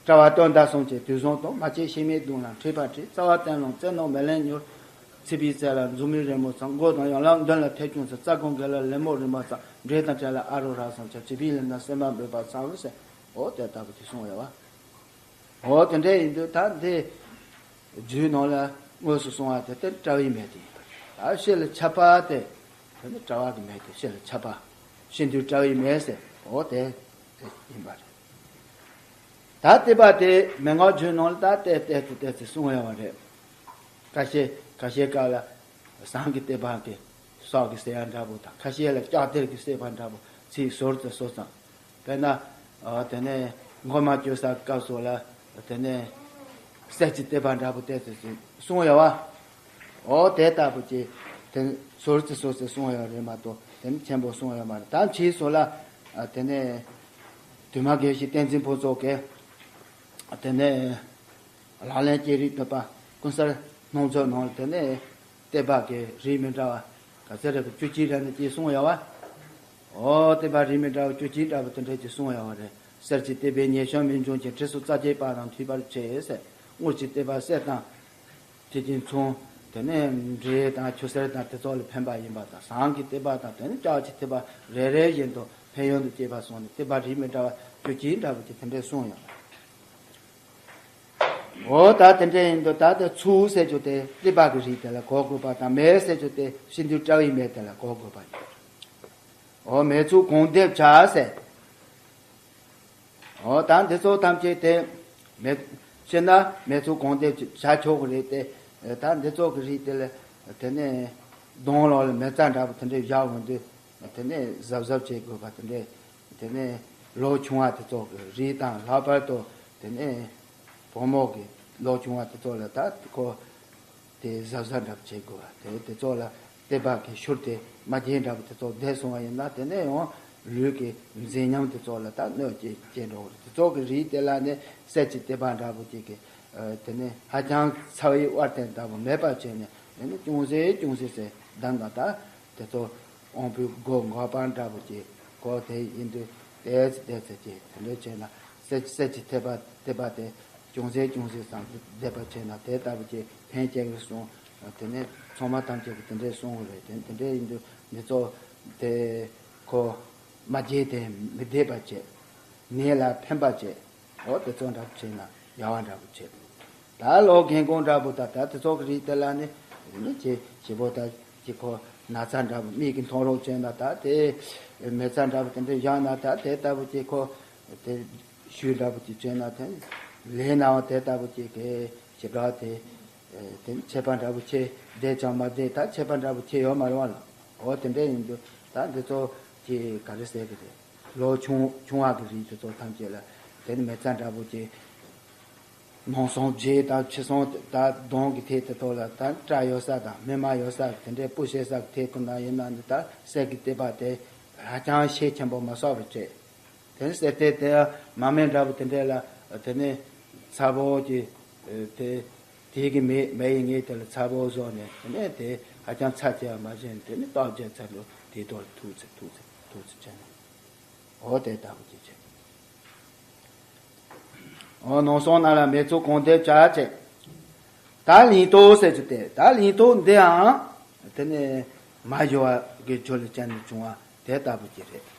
དྲ་བ་སྟོན་ཟླ་གསུམ་གྱི་དུས་བཟང་དང་། མ་སྐྱེས་ཤིང་མེད་སྡུག་ལ་འཁྲིས་པ་འཁྲིས། རྩ་བ་བརྟན་ལ་རྩེ་ནག་མེ་ལེན་མྱུར། ཚིག་པའི་རྩེ་ལ་མཛུབ་མོའི་རི་མོ་ཚང་། མགོ་དང་ཡན་ལག་མདུན་ལ་ཐལ་ཁྱུང་ཚང་། རྩ་སྒོ་འགེལ་ལ་ལད་མོ་རིམ་པ་ཚང་། འབྲས་དང་བྲལ་ལ་ཨ་རུ་ར་ཚང་། བྱ་བྱིས་པའི་ལུས་ན་སེམས་པ་འབོད་པ་ཚང་ཟེར། འོ་དེ་ལྟ་བུ་དེ་གསུངས་ཡོད་བ། འོ་དེ་འདྲ་ཡིན་དུས་ད་འདི་རྒྱུད་ནང་ལ་དངོས་སུ་གསུངས་པ་དེ་ལྟར་དྲ་བའི་མེ་དེ་ཡིན་པ་རེད། ད་ཕྱི་ལ་ཆགས་པ་དེ་དེ་ནི་དྲ་བ་གི་མེ་དེ་ཕྱི་ལ་ཆགས་པ། ཤིན་ཏུ་དྲ་བའི་མེ་ཟེར་འོ་དེ་དེ་ཡིན་པ་རེད། ད་ལྟེ་བ་དེ་མན་ངག་རྒྱུད་ནང་ལ་ད་ལྟེ་ལྟེ་ཏུ་ལྟེ་ཚེ་གསུངས་ཡོད་བ་རེད། ཁ་ཤས་ཁ་ཤས་སྐབས་ལ་ཟངས་ཀྱི་ལྟེ་བ་གི་སྲོག་གི་ཟེར་ཡ་འདྲ་པོ་དང་ཁ་ཤས་ལ་ལྕགས་གཏེར་གྱི་ཟེར་བ་འདྲ་པོ་ཚིག་ཟུར་དུ་སོ་ཙམ། དཔེར་ན། ཨ། དེ་ནས་མགོ་མ་བཅོས་ས་སྐབས་སུ་ལ་དེ་ནས་གསེར་གྱི་ལྟེ་བ་འདྲ་པོ་དེ་ཚོ་གསུངས་ཡོད་བ། འོ་དེ་ལྟ་བུ་ཅིག་དེ་ཟུར་ཙི་ཟུར་ཙི་གསུངས་ཡོད་རེད་མ་གཏོགས་དེ་ནི་ཆེན་པོ་གསུངས་ཡོད་མ་རེད། ད་ཕྱིས་སུ་ལ་ཨ་དེ་ནས་དུ་མ་དགེ་བཤེས་བསྟན་འཛིན་ཕུན་ཚོགས་ཀྱིས་དེ་ནས་ལག་ལེན་ཅི་རིགས་བསྟོད་པ་ཀུན་གསལ་སྣང་མཛོད་ནང་ལ་དེ་ནས་ལྟེ་བ་གི་རིགས་མི་འདྲ་བ་ག་ཚད་རེད་བཅུ་གཅིག་རེད་ནས་ཅིག་གསུངས་ཡོད་བ། འོ་ལྟེ་བ་རིགས་མི་འདྲ་བ་བཅུ་གཅིག་འདྲ་བ་དེ་འདྲ་ཅིག་གསུངས་ཡོད་བ་རེད། གསེར་གྱི་ལྟེ་བའི་ཉེ་ཤོས་མི་འབྱུང་ཅིང་། གྲིབ་སོགས་རྩ་བཅད་པ་དང་མཐུན་པར་བྱེད་ཟེར། དངུལ་གྱི་ལྟེ་བ་གསེར་དང་དེ་གཅིག་མཚུངས། དེ་ནས་འབྲས་དང་ཆུ་སེར་དང་དེ་ཚོ་ལ་ཕན་པ་ཡིན་པ་དང་། ཟངས་ཀྱི་ལྟེ་བ་དང་དེ་ནས་ལྕགས་ཀྱི་ལྟེ་བ་རེ་རེ་བཞིན་དུ་ཕན་ཡོན་དུ་སྐྱེས་པ་སོང་ནས་ལྟེ་བ་རིགས་མི་འདྲ་བ་བཅུ་གཅིག་འདྲ་བོ་ཅིག་དེ་འདྲས་གསུངས་ཡོད། འོ་ད་དེ་འདྲ་ཡིན་དུས་ད་ལྟ་ཚུགས་ཟེར་རྒྱུ་དེ་ལྟེ་བ་གི་རིགས་དེ་ལ་གོ་དགོས་པ་དང་། མེ་ཟེར་རྒྱུ་དེ་ཤིན་ཏུ་དྲ་བའི་མེ་དེ་ལ་གོ་དགོས་པ་ཡིན། འོ་མེ་ཚུགས་གང་ཐེབས་བྱ་ཟེར། འོ་ད་འདི་ཚོ་ཐམས་ཅད་དེ་མེ་ཤེས་ན་མེ་ཚུགས་གང་ཐེབས་བྱ་ཆོག་གི་རེད་དེ། ད་འདི་ཚོ་གི་རིགས་དེ་ལ་དེ་ནས་གདོང་ལོགས་ལ་མེ་བཙའ་འདྲ་པོ་དེ་འདྲ་བཞག་འོང་དུས་དེ་ནས་གཟབ་གཟབ་བྱེད་དགོས་པ་དེ་འདྲ། དེ་ནས་ལོ་ཆུང་བ་དེ་ཚོ་གི་རིགས་དང་། ལྷག་པར་དུ་དེ་ནས་བུ་མོ་གི་ལོ་ཆུང་བ་དེ་ཚོ་ལ་ད་ཁོ་དེ་གཟབ་གཟབ་འདྲ་པོ་བྱེད་དགོས་པ་དེ། དེ་ཚོ་ལ་ལྟེ་བ་གི་ཤུལ་དེ་མ་བརྗེད་འདྲ་པོ་དེ་ཚོ་བསྡད་སོང་བ་ཡིན་ན་དེ་ནས་ཡང་ལུས་ཀྱི་མཛེས་ཉམས་དེ་ཚོ་ལ་ད་གནོད་སྐྱེལ་སྐྱེལ་འགྲོ་གི་རེད། དེ་ཚོ་གི་རིགས་དེ་ལ་ནི་གསེར་གྱི་ལྟེ་བ་འདྲ་པོ་ཅིག་གི་དེ་ནས་ཧ་ཅང་ཚ་བའི་དབལ་ཐེངས་ལྟ་བུ་མེད་པ་བྱས་ནས་དེ་ནས་ཅུང་ཟད་ཅུང་ཟད་ཟེར་བསྡམས་དང་། ད་དེ་ཚོ་དབང་པོའི་སྒོ་འགག་པ་འདྲ་པོ་ཅིག་གོ་དེ་ཡིན་དུས་ཏོག་ཙམ་ཏོག་ཙམ་ཅིག་དེ་འདྲ་བྱས་ན་གསེར་གྱི་ལྟེ་བ་ལྟེ་བ་དེ་ཅུང་ཟད་ཅུང་ཟད་ཙམ་བསྡད་པ་བྱས་ན་དེ་ལྟ་བུ་ཅིག་ཕན་སྐྱེལ་གྱི་གསུངས། དེ་ནས་ཚང་མ་ཐམས་ཅད་ཀྱིས་དེ་འདྲས་གསུང་གི་རེད། དེ་དེ་འདྲས་ཡིན་དུས་འདི་ཚོ་དེ་ཁོ་མ་བརྗེད་དེ་མི་བསྡད་པ་བྱས། ནད་ལ་ཕན་པ་བྱས། འོ་དེ་ཚོ་འདྲ་པོ་བྱས་ན་ཡག་པ་འདྲ་པོ་བྱས། ད་ལོ་རྒན་གོག་འདྲ་པོ་ད་ད་དེ་ཚོ་གི་རིགས་དེ་ལ་ནི་ནི་ཅི་ཞེ་པོ་ད་ཅི་ཁོ་ ན་ཚ་འདྲ་པོ་མིག་གི་མཐོང་རོགས་བྱས་ན་ད་དེ། མེ་བཙའ་འདྲ་པོ་དེ་འདྲ་བཞག་ན་ད་དེ་ལྟ་བུ་ཅིག་ཁོ། དེ་ཤུལ་འདྲ་པོ་ཅིག་བྱས་ན་དེ། ལས་ནའང་དེ་ལྟ་བུ་ཅིག་གི་ཞེ་དྲག་དེ། དེ་ཁྱད་པར་འདྲ་པོ་ཆེ་བསྡད་ཀྱང་མ་བསྡད་ད་ཁྱད་པར་འདྲ་པོ་ཆེ་ཡོད་མ་རེད་བ་ལ། འོ་དེ་འདྲ་ཡིན་དུས་ད་འདི་ཚོ་ཅིག་ག་རེ་ཟེར་གི་རེད། ལོ་ཆུང་ཆུང་བ་གི་རིགས་དེ་ཚོ་ཐམས་ཅད་ལ་དེ་ནི་མེ་བཙའ་འདྲ་པོ་ཅིག་ནང་སོང་རྗེས་དང་ཕྱི་སོང་ད་གདོང་གི་ཐད་དེ་ཐོག་ལ་ད་སྐྲ་ཡོད་ས་དང་སྨིན་མ་ཡོད་ས་དེ་འདྲའི་སྤུ་ཤད་ས་གི་ཐད་དེ་ན་ཡིན་ན་ནི་ད་གསེར་གྱི་ཐིགས་པ་དེ་ཧ་ཅང་ཤས་ཆེན་པོ་མ་གསོག་པ་བྱས། དེ་ནི་གསེར་ཐིགས་དེ་མ་སྨིན་འདྲ་པོ་དེ་འདྲ་ལ་དེ་ནི་ཚ་པོ་གི་དེ་དེ་གི་མེ་མེ་ཡི་ངད་དེ་ལ་ཚ་པོ་བཟོས་ནས་དེ་ནི་དེ་ཧ་ཅང་ཚ་ཆེ་བ་མ་བྱས་ནས་དེ་ནི་ལྟོ་བརྒྱབ་ཚར་དུས་དེ་ཐོག་ལ་ཐུག་ཚེ་ཐུག་ཚེ་ཐུག་ཚེ་བྱས་ནས་འོ་དེ་ལྟ་བུ་ཅིག་བྱས། འོ་ནང་སོང་ན་ལ་མེ་ཚུགས་གང་འདེབས་བྱ་བྱེད། ད་ལིང་ཏོག་ཟེར་གྱི་དེ་ད་ལིང་ཏོག་འདི་ཡང་དེ་ནི་མ་ཞུ་བ་གི་ཆོས་ལ་ཅན་དུ་བྱུང་བ་དེ་ལྟ་བུ་ཅིག་རེད།